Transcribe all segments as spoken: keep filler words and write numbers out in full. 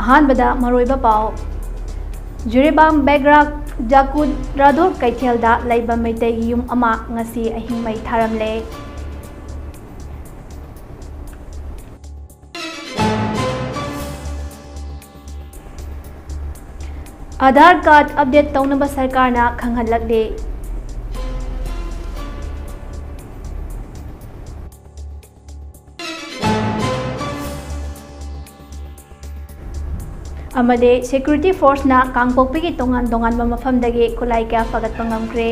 ꯑꯍꯥꯟꯕꯗ ꯃꯔꯨꯑꯣꯏꯕ ꯄꯥꯎ꯫ ꯖꯤꯔꯤꯕꯥꯝ ꯕꯦꯒ꯭ꯔꯥ ꯖꯥꯀꯨ ꯔꯥꯊꯣꯔ ꯀꯩꯊꯦꯜꯗ ꯂꯩꯕ ꯃꯩꯇꯩꯒꯤ ꯌꯨꯝ ꯑꯃ ꯉꯁꯤ ꯑꯍꯤꯡ ꯃꯩ ꯊꯥꯔꯝꯂꯦ꯫ ꯑꯥꯙꯥꯔ ꯀꯥꯔꯗ ꯑꯞꯗꯦꯠ ꯇꯧꯅꯕ ꯁꯔꯀꯥꯔꯅ ꯈꯪꯍꯜꯂꯛꯂꯦ꯫ ꯑꯃꯗꯤ ꯁꯦꯀ꯭ꯌꯨꯔꯤꯇꯤ ꯐꯣꯔꯁꯅ ꯀꯥꯡꯄꯣꯛꯄꯤꯒꯤ ꯇꯣꯉꯥꯟ ꯇꯣꯉꯥꯟꯕ ꯃꯐꯝꯗꯒꯤ ꯈꯨꯠꯂꯥꯏ ꯀꯌꯥ ꯐꯒꯠꯄ ꯉꯝꯈ꯭ꯔꯦ꯫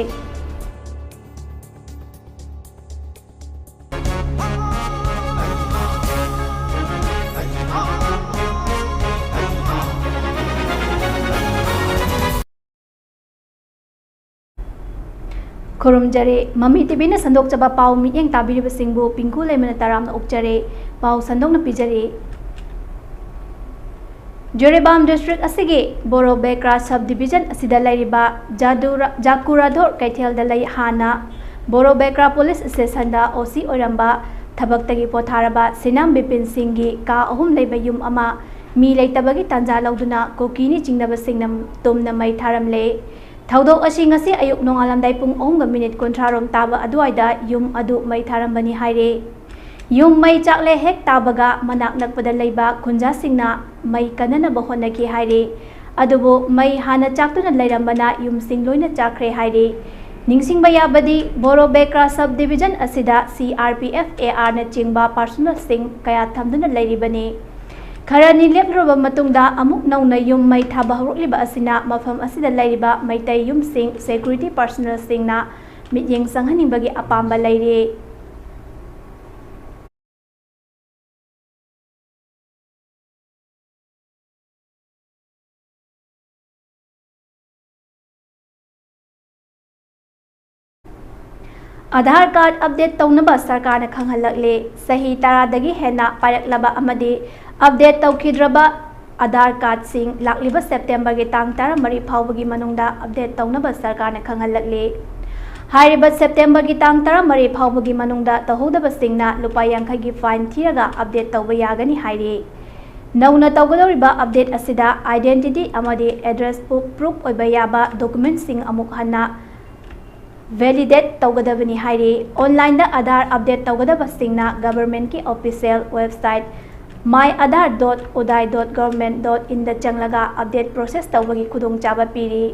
ꯈꯨꯔꯨꯝꯖꯔꯤ꯫ ꯃꯃꯤ ꯇꯤꯚꯤꯅ ꯁꯟꯗꯣꯛꯆꯕ ꯄꯥꯎ ꯃꯤꯠꯌꯦꯡ ꯇꯥꯕꯤꯔꯤꯕꯁꯤꯡꯕꯨ ꯄꯤꯡꯀꯨ ꯂꯩꯃꯅ ꯇꯔꯥꯝꯅ ꯑꯣꯛꯆꯔꯤ꯫ ꯄꯥꯎ ꯁꯟꯗꯣꯛꯅ ꯄꯤꯖꯔꯤ꯫ ꯖꯤꯔꯤꯕꯥꯝ ꯗꯤꯁꯇ꯭ꯔꯤꯛ ꯑꯁꯤꯒꯤ ꯕꯣꯔꯣ ꯕꯦꯀ꯭ꯔꯥ ꯁꯕ ꯗꯤꯕꯤꯖꯟ ꯑꯁꯤꯗ ꯂꯩꯔꯤꯕ ꯖꯥꯗꯨꯔ-, ꯖꯥꯀꯨꯔꯥꯊꯣꯔ ꯀꯩꯊꯦꯜꯗ ꯂꯩ ꯍꯥꯟꯅ ꯕꯣꯔꯣ ꯕꯦꯀ꯭ꯔꯥ ꯄꯨꯂꯤꯁ ꯁ꯭ꯇꯦꯁꯟꯗ ꯑꯣ ꯁꯤ ꯑꯣꯏꯔꯝꯕ ꯊꯕꯛꯇꯒꯤ ꯄꯣꯊꯥꯔꯕ ꯁꯤꯅꯥꯝ ꯕꯤꯄꯤꯟ ꯁꯤꯡꯒꯤ ꯀꯥ ꯑꯍꯨꯝ ꯂꯩꯕ ꯌꯨꯝ ꯑꯃ ꯃꯤ ꯂꯩꯇꯕꯒꯤ ꯇꯥꯟꯖꯥ ꯂꯧꯗꯨꯅ ꯀꯨꯀꯤꯅꯤ ꯆꯤꯡꯅꯕꯁꯤꯡꯅ ꯇꯨꯝꯅ ꯃꯩ ꯊꯥꯔꯝꯂꯦ꯫ ꯊꯧꯗꯣꯛ ꯑꯁꯤ ꯉꯁꯤ ꯑꯌꯨꯛ ꯅꯣꯡꯉꯥꯜꯂꯝꯗꯥꯏ ꯄꯨꯡ ꯑꯍꯨꯝꯒ ꯃꯤꯅꯤꯠ ꯀꯨꯟꯊ꯭ꯔꯥ ꯔꯣꯝ ꯇꯥꯕ ꯑꯗꯨꯋꯥꯏꯗ ꯌꯨꯝ ꯑꯗꯨ ꯃꯩ ꯊꯥꯔꯝꯕꯅꯤ ꯍꯥꯏꯔꯦ꯫ ꯌꯨꯝ ꯃꯩ ꯆꯥꯛꯂꯦ ꯍꯦꯛ ꯇꯥꯕꯒ ꯃꯅꯥꯛ ꯅꯛꯄꯗ ꯂꯩꯕ ꯈꯨꯟꯖꯥꯁꯤꯡꯅ ꯃꯩ ꯀꯟꯅꯅꯕ ꯍꯣꯠꯅꯈꯤ ꯍꯥꯏꯔꯤ꯫ ꯑꯗꯨꯕꯨ ꯃꯩ ꯍꯥꯟꯅ ꯆꯥꯛꯇꯨꯅ ꯂꯩꯔꯝꯕꯅ ꯌꯨꯝꯁꯤꯡ ꯂꯣꯏꯅ ꯆꯥꯛꯈ꯭ꯔꯦ ꯍꯥꯏꯔꯤ꯫ ꯅꯤꯡꯁꯤꯡꯕ ꯌꯥꯕꯗꯤ ꯕꯣꯔꯣ ꯕꯦꯀ꯭ꯔꯥ ꯁꯕ ꯗꯤꯕꯤꯖꯟ ꯑꯁꯤꯗ ꯁꯤ ꯑꯥꯔ ꯄꯤ ꯑꯦꯐ, ꯑꯦ ꯑꯥꯔꯅꯆꯤꯡꯕ ꯄꯥꯔꯁꯣꯅꯦꯜꯁꯤꯡ ꯀꯌꯥ ꯊꯝꯗꯨꯅ ꯂꯩꯔꯤꯕꯅꯤ꯫ ꯈꯔꯅꯤ ꯂꯦꯞꯂꯨꯔꯕ ꯃꯇꯨꯡꯗ ꯑꯃꯨꯛ ꯅꯧꯅ ꯌꯨꯝ ꯃꯩ ꯊꯥꯕ ꯍꯧꯔꯛꯂꯤꯕ ꯑꯁꯤꯅ ꯃꯐꯝ ꯑꯁꯤꯗ ꯂꯩꯔꯤꯕ ꯃꯩꯇꯩ ꯌꯨꯝꯁꯤꯡ ꯁꯦꯀ꯭ꯌꯨꯔꯤꯇꯤ ꯄꯥꯔꯁꯣꯅꯦꯜꯁꯤꯡꯅ ꯃꯤꯠꯌꯦꯡ ꯆꯪꯍꯟꯅꯤꯡꯕꯒꯤ ꯑꯄꯥꯝꯕ ꯂꯩꯔꯤ꯫ ꯑꯥꯙꯥꯔ ꯀꯥꯔꯗ ꯑꯞꯗꯦꯠ ꯇꯧꯅꯕ ꯁꯔꯀꯥꯔꯅ ꯈꯪꯍꯜꯂꯛꯂꯦ꯫ ꯆꯍꯤ ꯇꯔꯥꯗꯒꯤ ꯍꯦꯟꯅ ꯄꯥꯏꯔꯛꯂꯕ ꯑꯃꯗꯤ ꯑꯞꯗꯦꯠ ꯇꯧꯈꯤꯗ꯭ꯔꯕ ꯑꯥꯙꯥꯔ ꯀꯥꯔꯗꯁꯤꯡ ꯂꯥꯛꯂꯤꯕ ꯁꯦꯞꯇꯦꯝꯕꯔꯒꯤ ꯇꯥꯡ ꯇꯔꯥꯃꯔꯤ ꯐꯥꯎꯕꯒꯤ ꯃꯅꯨꯡꯗ ꯑꯞꯗꯦꯠ ꯇꯧꯅꯕ ꯁꯔꯀꯥꯔꯅ ꯈꯪꯍꯜꯂꯛꯂꯤ꯫ ꯍꯥꯏꯔꯤꯕ ꯁꯦꯞꯇꯦꯝꯕꯔꯒꯤ ꯇꯥꯡ ꯇꯔꯥꯃꯔꯤ ꯐꯥꯎꯕꯒꯤ ꯃꯅꯨꯡꯗ ꯇꯧꯍꯧꯗꯕꯁꯤꯡꯅ ꯂꯨꯄꯥ ꯌꯥꯡꯈꯩꯒꯤ ꯐꯥꯏꯟ ꯊꯤꯔꯒ ꯑꯞꯗꯦꯠ ꯇꯧꯕ ꯌꯥꯒꯅꯤ ꯍꯥꯏꯔꯤ꯫ ꯅꯧꯅ ꯇꯧꯒꯗꯧꯔꯤꯕ ꯑꯞꯗꯦꯠ ꯑꯁꯤꯗ identity ꯑꯃꯗꯤ address proof ꯑꯣꯏꯕ ꯌꯥꯕ ꯗꯣꯀꯨꯃꯦꯟꯁꯤꯡ ꯑꯃꯨꯛ ꯍꯟꯅ validate ꯇꯧꯒꯗꯕꯅꯤ ꯍꯥꯏꯔꯤ꯫ ꯑꯣꯟꯂꯥꯏꯟꯗ ꯑꯥꯙꯥꯔ ꯑꯞꯗꯦꯠ ꯇꯧꯒꯗꯕꯁꯤꯡꯅ ꯒꯚꯔꯟꯃꯦꯟꯠꯀꯤ official website my aadhaar dot udai dot government dot inꯗ ꯆꯪꯂꯒ ꯑꯞꯗꯦꯠ ꯄ꯭ꯔꯣꯁꯦꯁ ꯇꯧꯕꯒꯤ ꯈꯨꯗꯣꯡꯆꯥꯕ ꯄꯤꯔꯤ꯫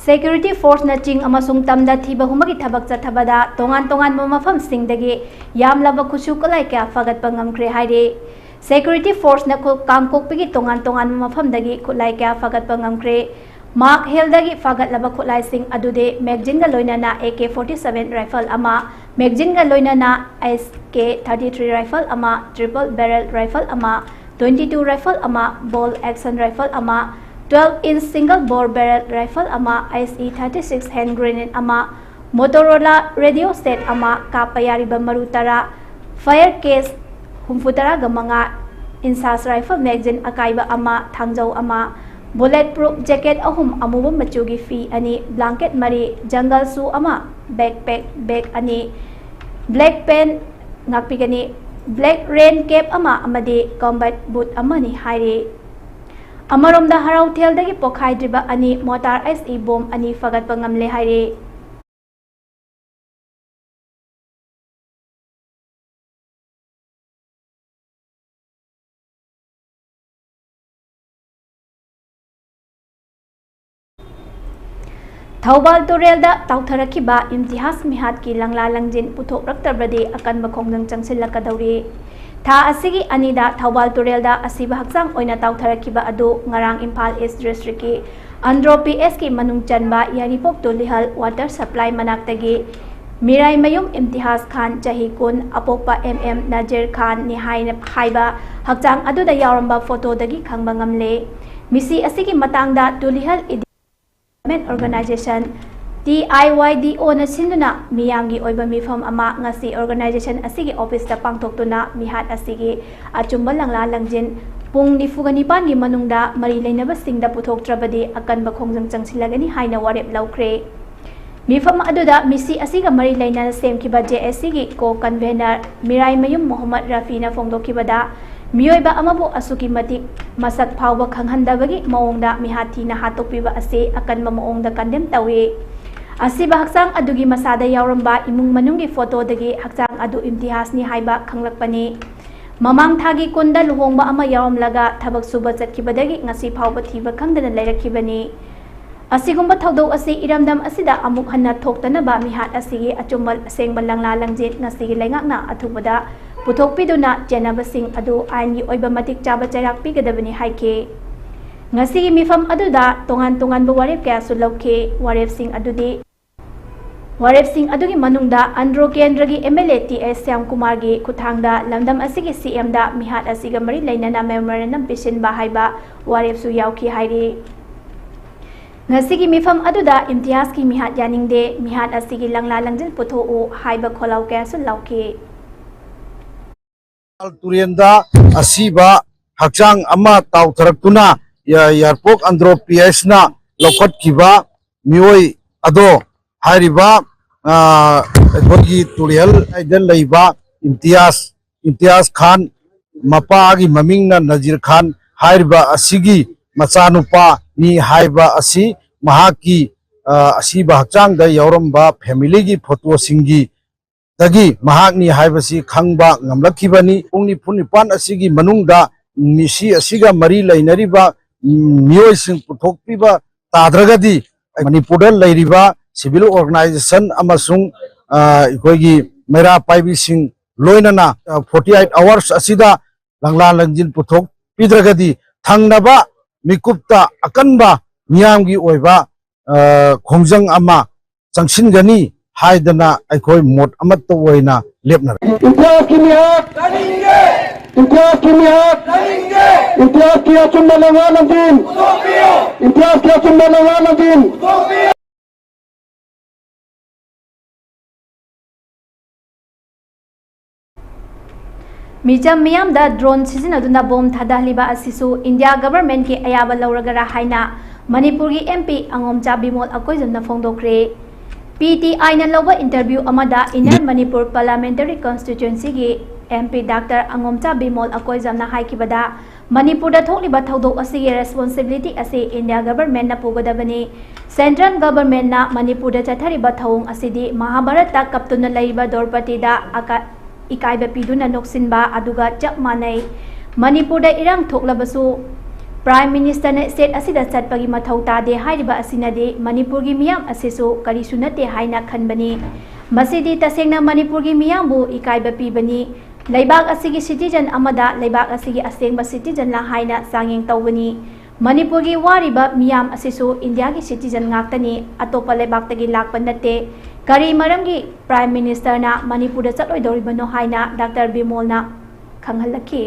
ꯁꯦꯀ꯭ꯌꯨꯔꯤꯇꯤ ꯐꯣꯔꯁꯅ ꯆꯤꯡ ꯑꯃꯁꯨꯡ ꯇꯝꯗ ꯊꯤꯕ ꯍꯨꯝꯕꯒꯤ ꯊꯕꯛ ꯆꯠꯊꯕꯗ ꯇꯣꯉꯥꯟ ꯇꯣꯉꯥꯟꯕ ꯃꯐꯝꯁꯤꯡꯗꯒꯤ ꯌꯥꯝꯂꯕ ꯈꯨꯠꯁꯨ ꯈꯨꯠꯂꯥꯏ ꯀꯌꯥ ꯐꯒꯠꯄ ꯉꯝꯈ꯭ꯔꯦ ꯍꯥꯏꯔꯤ꯫ ꯁꯦꯀ꯭ꯌꯨꯔꯤꯇꯤ ꯐꯣꯔꯁꯅ ꯈꯨ-, ꯀꯥꯡꯄꯣꯛꯄꯤꯒꯤ ꯇꯣꯉꯥꯟ ꯇꯣꯉꯥꯟꯕ ꯃꯐꯝꯗꯒꯤ ꯈꯨꯠꯂꯥꯏ ꯀꯌꯥ ꯐꯒꯠꯄ ꯉꯝꯈ꯭ꯔꯦ꯫ ꯃꯥꯔꯛ ꯍꯤꯜꯗꯒꯤ ꯐꯥꯒꯠꯂꯕ ꯈꯨꯠꯂꯥꯏꯁꯤꯡ ꯑꯗꯨꯗꯤ ꯃꯦꯒꯖꯤꯟꯒ ꯂꯣꯏꯅꯅ A K forty seven rifle ꯑꯃ, ꯃꯦꯒꯖꯤꯟꯒ ꯂꯣꯏꯅꯅ ꯑꯦꯁ ꯀꯦ ꯊꯥꯔꯇꯤ ꯊ꯭ꯔꯤ ꯔꯥꯏꯐꯜ ꯑꯃ, ꯇ꯭ꯔꯤꯄꯜ ꯕꯦꯔꯦꯜ ꯔꯥꯏꯐꯜ ꯑꯃ, ꯇ꯭ꯋꯦꯟꯇꯤ ꯇꯨ ꯔꯥꯏꯐꯜ ꯑꯃ, ꯕꯣꯜ ꯑꯦꯛꯁꯟ ꯔꯥꯏꯐꯜ ꯑꯃ, ꯇ꯭ꯋꯦꯜꯐ ꯏꯟꯆ ꯁꯤꯡꯒꯜ ꯕꯣꯔ ꯕꯦꯔꯦꯜ ꯔꯥꯏꯐꯜ ꯑꯃ, S E thirty six hand grenade ꯑꯃ, ꯃꯣꯇꯣꯔꯣꯂꯥ ꯔꯦꯗꯤꯑꯣ ꯁꯦꯠ ꯑꯃ, ꯀꯥꯞꯄ ꯌꯥꯔꯤꯕ ꯃꯔꯨ ꯇꯔꯥ, ꯐꯥꯌꯔ ꯀꯦꯁ ꯍꯨꯝꯐꯨ ꯇꯔꯥꯒ ꯃꯉꯥ, ꯏꯟꯁꯥꯁ ꯔꯥꯏꯐꯜ ꯃꯦꯒꯖꯤꯟ ꯑꯀꯥꯏꯕ ꯑꯃ, ꯊꯥꯡꯖꯧ ꯑꯃ, ꯕꯨꯂꯦꯠ ꯄ꯭ꯔꯨꯐ ꯖꯦꯀꯦꯠ ꯑꯍꯨꯝ, ꯑꯃꯨꯕ ꯃꯆꯨꯒꯤ ꯐꯤ ꯑꯅꯤ, ꯕ꯭ꯂꯥꯡꯀꯦꯠ ꯃꯔꯤ, ꯖꯪꯒꯜ ꯁꯨ ꯑꯃ, ꯕꯦꯛꯄꯦꯛ ꯕꯦꯒ ꯑꯅꯤ, ꯕ꯭ꯂꯦꯛ ꯄꯦꯟ ꯉꯥꯛꯄꯤꯒꯅꯤ, ꯕ꯭ꯂꯦꯛ ꯔꯦꯟ ꯀꯦꯞ ꯑꯃ ꯑꯃꯗꯤ ꯀꯣꯝꯕꯦꯠ ꯕꯨꯠ ꯑꯃꯅꯤ ꯍꯥꯏꯔꯤ꯫ ꯑꯃꯔꯣꯝꯗ ꯍꯔꯥꯎꯊꯦꯜꯗꯒꯤ ꯄꯣꯈꯥꯏꯗ꯭ꯔꯤꯕ ꯑꯅꯤ ꯃꯣꯇꯥꯔ ꯑꯦꯁ ꯏ ꯕꯣꯝ ꯑꯅꯤ ꯐꯒꯠꯄ ꯉꯝꯂꯦ ꯍꯥꯏꯔꯤ꯫ ꯊꯧꯕꯥꯜ ꯇꯨꯔꯦꯜꯗ ꯇꯥꯎꯊꯔꯛꯈꯤꯕ ꯏꯝꯇꯤꯍꯥꯖ ꯃꯤꯍꯥꯠꯀꯤ ꯂꯪꯂꯥ ꯂꯪꯖꯤꯟ ꯄꯨꯊꯣꯛꯂꯛꯇ꯭ꯔꯕꯗꯤ ꯑꯀꯟꯕ ꯈꯣꯡꯖꯪ ꯆꯪꯁꯤꯜꯂꯛꯀꯗꯧꯔꯤ꯫ ꯊꯥ ꯑꯁꯤꯒꯤ ꯑꯅꯤꯗ ꯊꯧꯕꯥꯜ ꯇꯨꯔꯦꯜꯗ ꯑꯁꯤꯕ ꯍꯛꯆꯥꯡ ꯑꯣꯏꯅ ꯇꯥꯎꯊꯔꯛꯈꯤꯕ ꯑꯗꯨ ꯉꯔꯥꯡ ꯏꯝꯐꯥꯜ ꯏꯁ ꯗꯤꯁꯇ꯭ꯔꯤꯛꯀꯤ ꯑꯟꯗ꯭ꯔꯣ ꯄꯤ ꯑꯦꯁꯀꯤ ꯃꯅꯨꯡ ꯆꯟꯕ ꯌꯥꯏꯔꯤꯄꯣꯛ ꯇꯨꯂꯤꯍꯜ ꯋꯥꯇꯔ ꯁꯄ꯭ꯂꯥꯏ ꯃꯅꯥꯛꯇꯒꯤ ꯃꯤꯔꯥꯏꯃꯌꯨꯝ ꯏꯝꯇꯤꯍꯥꯖ ꯈꯥꯟ, ꯆꯍꯤ ꯀꯨꯟ, ꯑꯄꯣꯛꯄ ꯑꯦꯝ ꯑꯦꯝ ꯅꯖꯤꯔ ꯈꯥꯟꯅꯤ ꯍꯥꯏꯅ ꯍꯥꯏꯕ ꯍꯛꯆꯥꯡ ꯑꯗꯨꯗ ꯌꯥꯎꯔꯝꯕ ꯐꯣꯇꯣꯗꯒꯤ ꯈꯪꯕ ꯉꯝꯂꯦ꯫ ꯃꯤꯁꯤ ꯑꯁꯤꯒꯤ ꯃꯇꯥꯡꯗ ꯇꯨꯂꯤꯍꯜ ꯏꯗꯤ ꯗꯤꯕꯦꯂꯞꯃꯦꯟ ꯑꯣꯔꯒꯅꯥꯏꯖꯦꯁꯟ, TIYDOꯅ ꯁꯤꯟꯗꯨꯅ ꯃꯤꯌꯥꯝꯒꯤ ꯑꯣꯏꯕ ꯃꯤꯐꯝ ꯑꯃ ꯉꯁꯤ organization ꯑꯁꯤꯒꯤ officeꯇ ꯄꯥꯡꯊꯣꯛꯇꯨꯅ ꯃꯤꯍꯥꯠ ꯑꯁꯤꯒꯤ ꯑꯆꯨꯝꯕ ꯂꯪꯂꯥ ꯂꯪꯖꯤꯟ ꯄꯨꯡ ꯅꯤꯐꯨꯒ ꯅꯤꯄꯥꯟꯒꯤ ꯃꯅꯨꯡꯗ ꯃꯔꯤ ꯂꯩꯅꯕꯁꯤꯡꯗ ꯄꯨꯊꯣꯛꯇ꯭ꯔꯕꯗꯤ ꯑꯀꯟꯕ ꯈꯣꯡꯖꯪ ꯆꯪꯁꯤꯜꯂꯒꯅꯤ ꯍꯥꯏꯅ ꯋꯥꯔꯦꯞ ꯂꯧꯈ꯭ꯔꯦ꯫ ꯃꯤꯐꯝ ꯑꯗꯨꯗ ꯃꯤꯁꯤ ꯑꯁꯤꯒ ꯃꯔꯤ ꯂꯩꯅꯅ ꯁꯦꯝꯈꯤꯕ JACꯒꯤ co-convener ꯃꯤꯔꯥꯏꯃꯌꯨꯝ ꯃꯣꯍꯝꯃꯗ ꯔꯐꯤꯅ ꯐꯣꯡꯗꯣꯛꯈꯤꯕꯗ, ꯃꯤꯑꯣꯏꯕ ꯑꯃꯕꯨ ꯑꯁꯨꯛꯀꯤ ꯃꯇꯤꯛ ꯃꯁꯛ ꯐꯥꯎꯕ ꯈꯪꯍꯟꯗꯕꯒꯤ ꯃꯑꯣꯡꯗ ꯃꯤꯍꯥꯠ ꯊꯤꯅ ꯍꯥꯠꯇꯣꯛꯄꯤꯕ ꯑꯁꯤ ꯑꯀꯟꯕ ꯃꯑꯣꯡꯗ condemn ꯇꯧꯏ꯫ ꯑꯁꯤꯕ ꯍꯛꯆꯥꯡ ꯑꯗꯨꯒꯤ ꯃꯁꯥꯗ ꯌꯥꯎꯔꯝꯕ ꯏꯃꯨꯡ ꯃꯅꯨꯡꯒꯤ photoꯗꯒꯤ ꯍꯛꯆꯥꯡ ꯑꯗꯨ ꯏꯝꯇꯤꯌꯥꯖꯅꯤ ꯍꯥꯏꯕ ꯈꯪꯂꯛꯄꯅꯤ꯫ ꯃꯃꯥꯡ ꯊꯥꯒꯤ ꯀꯨꯟꯗ ꯂꯨꯍꯣꯡꯕ ꯑꯃ ꯌꯥꯎꯔꯝꯂꯒ ꯊꯕꯛ ꯁꯨꯕ ꯆꯠꯈꯤꯕꯗꯒꯤ ꯉꯁꯤ ꯐꯥꯎꯕ ꯊꯤꯕ ꯈꯪꯗꯅ ꯂꯩꯔꯛꯈꯤꯕꯅꯤ꯫ ꯑꯁꯤꯒꯨꯝꯕ ꯊꯧꯗꯣꯛ ꯑꯁꯤ ꯏꯔꯝꯗꯝ ꯑꯁꯤꯗ ꯑꯃꯨꯛ ꯍꯟꯅ ꯊꯣꯛꯇꯅꯕ ꯃꯤꯍꯥꯠ ꯑꯁꯤꯒꯤ ꯑꯆꯨꯝꯕ ꯑꯁꯦꯡꯕ ꯂꯪꯂꯥ ꯂꯪꯖꯤꯟ ꯉꯁꯤꯒꯤ ꯂꯩꯉꯥꯛꯅ ꯑꯊꯨꯕꯗ ꯄꯨꯊꯣꯛꯄꯤꯗꯨꯅ ꯆꯦꯟꯅꯕꯁꯤꯡ ꯑꯗꯨ ꯑꯥꯏꯟꯒꯤ ꯑꯣꯏꯕ ꯃꯇꯤꯛ ꯆꯥꯕ ꯆꯩꯔꯥꯛ ꯄꯤꯒꯗꯕꯅꯤ ꯍꯥꯏꯈꯤ꯫ ꯉꯁꯤꯒꯤ ꯃꯤꯐꯝ ꯑꯗꯨꯗ ꯇꯣꯉꯥꯟ ꯇꯣꯉꯥꯟꯕ ꯋꯥꯔꯦꯞ ꯀꯌꯥꯁꯨ ꯂꯧꯈꯤ꯫ ꯋꯥꯔꯦꯞꯁꯤꯡ ꯑꯗꯨꯗꯤ, ꯋꯥꯔꯦꯞꯁꯤꯡ ꯑꯗꯨꯒꯤ ꯃꯅꯨꯡꯗ ꯑꯟꯗ꯭ꯔꯣ ꯀꯦꯟꯗ꯭ꯔꯒꯤ MLA T S ꯁ꯭ꯌꯥꯝꯀꯨꯃꯥꯔꯒꯤ ꯈꯨꯠꯊꯥꯡꯗ ꯂꯝꯗꯝ ꯑꯁꯤꯒꯤ CMꯗ ꯃꯤꯍꯥꯠ ꯑꯁꯤꯒ ꯃꯔꯤ ꯂꯩꯅꯅ memorandum ꯄꯤꯁꯤꯟꯕ ꯍꯥꯏꯕ ꯋꯥꯔꯦꯞꯁꯨ ꯌꯥꯎꯈꯤ ꯍꯥꯏꯔꯤ꯫ ꯉꯁꯤꯒꯤ ꯃꯤꯐꯝ ꯑꯗꯨꯗ ꯏꯝꯇꯤꯌꯥꯖꯀꯤ ꯃꯤꯍꯥꯠ ꯌꯥꯅꯤꯡꯗꯦ, ꯃꯤꯍꯥꯠ ꯑꯁꯤꯒꯤ ꯂꯪꯂꯥ ꯂꯪꯖꯤꯟ ꯄꯨꯊꯣꯛꯎ ꯍꯥꯏꯕ ꯈꯣꯜꯂꯥꯎ ꯀꯌꯥꯁꯨ ꯂꯥꯎꯈꯤ꯫ ꯇꯨꯔꯦꯟꯗ ꯑꯁꯤꯕ ꯍꯛꯆꯥꯡ ꯑꯃ ꯇꯥꯎꯊꯔꯛꯇꯨꯅ ꯌꯥ-, ꯌꯥꯏꯔꯤꯄꯣꯛ ꯑꯟꯗ꯭ꯔꯣ PSꯅ ꯂꯧꯈꯠꯈꯤꯕ ꯃꯤꯑꯣꯏ ꯑꯗꯣ ꯍꯥꯏꯔꯤꯕ, ꯑ, ꯑꯩꯈꯣꯏꯒꯤ ꯇꯨꯔꯦꯜ ꯍꯥꯏꯗ ꯂꯩꯕ ꯏꯝꯇꯤꯌꯥꯖ, ꯏꯝꯇꯤꯌꯥꯖ ꯈꯥꯟ, ꯃꯄꯥꯒꯤ ꯃꯃꯤꯡꯅ ꯅꯖꯤꯔ ꯈꯥꯟ ꯍꯥꯏꯔꯤꯕ ꯑꯁꯤꯒꯤ ꯃꯆꯥꯅꯨꯄꯥꯅꯤ ꯍꯥꯏꯕ ꯑꯁꯤ ꯃꯍꯥꯛꯀꯤ, ꯑ, ꯑꯁꯤꯕ ꯍꯛꯆꯥꯡꯗ ꯌꯥꯎꯔꯝꯕ familyꯒꯤ photoꯁꯤꯡꯒꯤ ꯗꯒꯤ ꯃꯍꯥꯛꯅꯤ ꯍꯥꯏꯕꯁꯤ ꯈꯪꯕ ꯉꯝꯂꯛꯈꯤꯕꯅꯤ꯫ ꯄꯨꯡ ꯅꯤꯐꯨ ꯅꯤꯄꯥꯟ ꯑꯁꯤꯒꯤ ꯃꯅꯨꯡꯗ ꯃꯤꯁꯤ ꯑꯁꯤꯒ ꯃꯔꯤ ꯂꯩꯅꯔꯤꯕ, ꯎꯝ, ꯃꯤꯑꯣꯏꯁꯤꯡ ꯄꯨꯊꯣꯛꯄꯤꯕ ꯇꯥꯗ꯭ꯔꯒꯗꯤ ꯃꯅꯤꯄꯨꯔꯗ ꯂꯩꯔꯤꯕ civil organization ꯑꯃꯁꯨꯡ, ꯑ, ꯑꯩꯈꯣꯏꯒꯤ ꯃꯩꯔꯥ ꯄꯥꯏꯕꯤꯁꯤꯡ ꯂꯣꯏꯅꯅ, ꯑ, forty eight hours ꯑꯁꯤꯗ ꯂꯪꯂꯥ ꯂꯪꯖꯤꯟ ꯄꯨꯊꯣꯛꯄꯤꯗ꯭ꯔꯒꯗꯤ ꯊꯪꯅꯕ ꯃꯤꯀꯨꯞꯇ ꯑꯀꯟꯕ ꯃꯤꯌꯥꯝꯒꯤ ꯑꯣꯏꯕ, ꯑ, ꯈꯣꯡꯖꯪ ꯑꯃ ꯆꯪꯁꯤꯟꯒꯅꯤ ꯍꯥꯏꯗꯅ ꯑꯩꯈꯣꯏ ꯃꯣꯠ ꯑꯃꯠꯇ ꯑꯣꯏꯅ ꯂꯦꯞꯅꯔꯦ꯫ ꯏꯝꯇꯤꯌꯥꯖꯀꯤ ꯃꯤꯍꯥꯠ! ꯏꯝꯇꯤꯌꯥꯖꯀꯤ ꯃꯤꯍꯥꯠ! ꯏꯝꯇꯤꯌꯥꯖꯀꯤ ꯑꯆꯨꯝꯕ ꯂꯩꯉꯥꯛ ꯂꯝꯖꯤꯡ! ꯏꯝꯇꯤꯌꯥꯖꯀꯤ ꯑꯆꯨꯝꯕ ꯂꯩꯉꯥꯛ ꯂꯝꯖꯤꯡ! ꯃꯤꯆꯝ ꯃꯤꯌꯥꯝꯗ drone ꯁꯤꯖꯤꯟꯅꯗꯨꯅ ꯕꯣꯝ ꯊꯥꯗꯍꯜꯂꯤꯕ ꯑꯁꯤꯁꯨ ꯏꯟꯗꯤꯌꯥ ꯒꯚꯔꯟꯃꯦꯟꯠꯀꯤ ꯑꯌꯥꯕ ꯂꯧꯔꯒꯔꯥ ꯍꯥꯏꯅ ꯃꯅꯤꯄꯨꯔꯒꯤ MP ꯑꯉꯣꯝꯆꯥ ꯕꯤꯃꯣꯜ ꯑꯀꯣꯏꯖꯝꯅ ꯐꯣꯡꯗꯣꯛꯈ꯭ꯔꯦ꯫ PTIꯅ ꯂꯧꯕ interview ꯑꯃꯗ Inner Manipur Parliamentary Constituencyꯒꯤ MP Doctor ꯑꯉꯣꯝꯆꯥ Bimol ꯑꯀꯣꯏꯖꯝꯅ ꯍꯥꯏꯈꯤꯕꯗ, ꯃꯅꯤꯄꯨꯔꯗ ꯊꯣꯛꯂꯤꯕ ꯊꯧꯗꯣꯛ ꯑꯁꯤꯒꯤ responsibility ꯑꯁꯤ ꯏꯟꯗꯤꯌꯥ ꯒꯚꯔꯟꯃꯦꯟꯠꯅ ꯄꯨꯒꯗꯕꯅꯤ꯫ Central ꯒꯚꯔꯟꯃꯦꯟꯠꯅ ꯃꯅꯤꯄꯨꯔꯗ ꯆꯠꯊꯔꯤꯕ ꯊꯧꯑꯣꯡ ꯑꯁꯤꯗꯤ ꯃꯍꯥꯚꯥꯔꯠꯇ ꯀꯞꯇꯨꯅ ꯂꯩꯔꯤꯕ ꯗ꯭ꯔꯧꯄꯗꯤꯗ ꯑꯀ-, ꯏꯀꯥꯏꯕ ꯄꯤꯗꯨꯅ ꯅꯣꯛꯁꯤꯟꯕ ꯑꯗꯨꯒ ꯆꯞ ꯃꯥꯟꯅꯩ꯫ ꯃꯅꯤꯄꯨꯔꯗ ꯏꯔꯥꯡ ꯊꯣꯛꯂꯕꯁꯨ Prime Ministerꯅ state ꯑꯁꯤꯗ ꯆꯠꯄꯒꯤ ꯃꯊꯧ ꯇꯥꯗꯦ ꯍꯥꯏꯔꯤꯕ ꯑꯁꯤꯅꯗꯤ ꯃꯅꯤꯄꯨꯔꯒꯤ ꯃꯤꯌꯥꯝ ꯑꯁꯤꯁꯨ ꯀꯔꯤꯁꯨ ꯅꯠꯇꯦ ꯍꯥꯏꯅ ꯈꯟꯕꯅꯤ꯫ ꯃꯁꯤꯗꯤ ꯇꯁꯦꯡꯅ ꯃꯅꯤꯄꯨꯔꯒꯤ ꯃꯤꯌꯥꯝꯕꯨ ꯏꯀꯥꯏꯕ ꯄꯤꯕꯅꯤ꯫ ꯂꯩꯕꯥꯛ ꯑꯁꯤꯒꯤ citizen ꯑꯃꯗ ꯂꯩꯕꯥꯛ ꯑꯁꯤꯒꯤ ꯑꯁꯦꯡꯕ citizenꯂ ꯍꯥꯏꯅ ꯆꯥꯡꯌꯦꯡ ꯇꯧꯕꯅꯤ꯫ ꯃꯅꯤꯄꯨꯔꯒꯤ ꯋꯥꯔꯤꯕ ꯃꯤꯌꯥꯝ ꯑꯁꯤꯁꯨ ꯏꯟꯗꯤꯌꯥꯒꯤ citizen ꯉꯥꯛꯇꯅꯤ, ꯑꯇꯣꯞꯄ ꯂꯩꯕꯥꯛꯇꯒꯤ ꯂꯥꯛꯄ ꯅꯠꯇꯦ꯫ ꯀꯔꯤ ꯃꯔꯝꯒꯤ Prime Ministerꯅ ꯃꯅꯤꯄꯨꯔꯗ ꯆꯠꯂꯣꯏꯗꯧꯔꯤꯕꯅꯣ ꯍꯥꯏꯅ Doctor ꯕꯤꯃꯣꯜꯅ ꯈꯪꯍꯜꯂꯛꯈꯤ꯫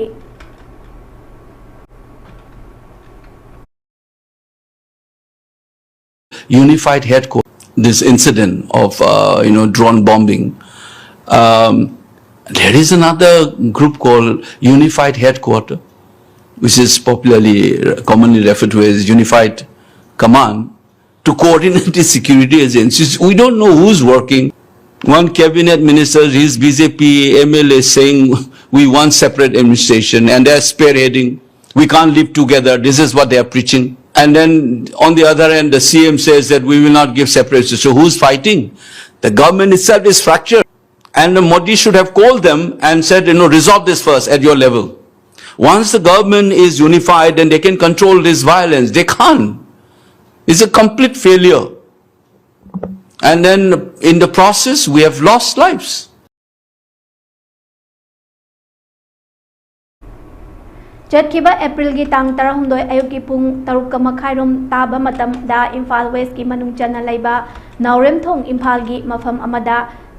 Unified headquarters, this incident of uh, you know drone bombing. Um, there is another group called Unified Headquarter, which is popularly, commonly referred to as Unified Command, to coordinate the security agencies. We don't know who's working. One cabinet minister, his BJP MLA, saying we want separate administration, and they're spearheading. We can't live together. This is what they are preaching. And then on the other hand, the CM says that we will not give separate. So who's fighting? The government itself is fractured. And Modi should have called them and said, you know, resolve this first at your level. Once the government is unified and they can control this violence, they can't. It's a complete failure. And then in the process, we have lost lives. ꯆꯠꯈꯤꯕ ꯑꯦꯄ꯭ꯔꯤꯜꯒꯤ ꯇꯥꯡ ꯇꯔꯥꯍꯨꯝꯗꯣꯏ ꯑꯌꯨꯛꯀꯤ ꯄꯨꯡ ꯇꯔꯨꯛꯀ ꯃꯈꯥꯏꯔꯣꯝ ꯇꯥꯕ ꯃꯇꯝꯗ ꯏꯝꯐꯥꯜ ꯋꯦꯁꯀꯤ ꯃꯅꯨꯡ ꯆꯟꯅ ꯂꯩꯕ ꯅꯥꯎꯔꯦꯝꯊꯣꯡ ꯏꯝꯐꯥꯜꯒꯤ ꯃꯐꯝ ꯑꯃꯗ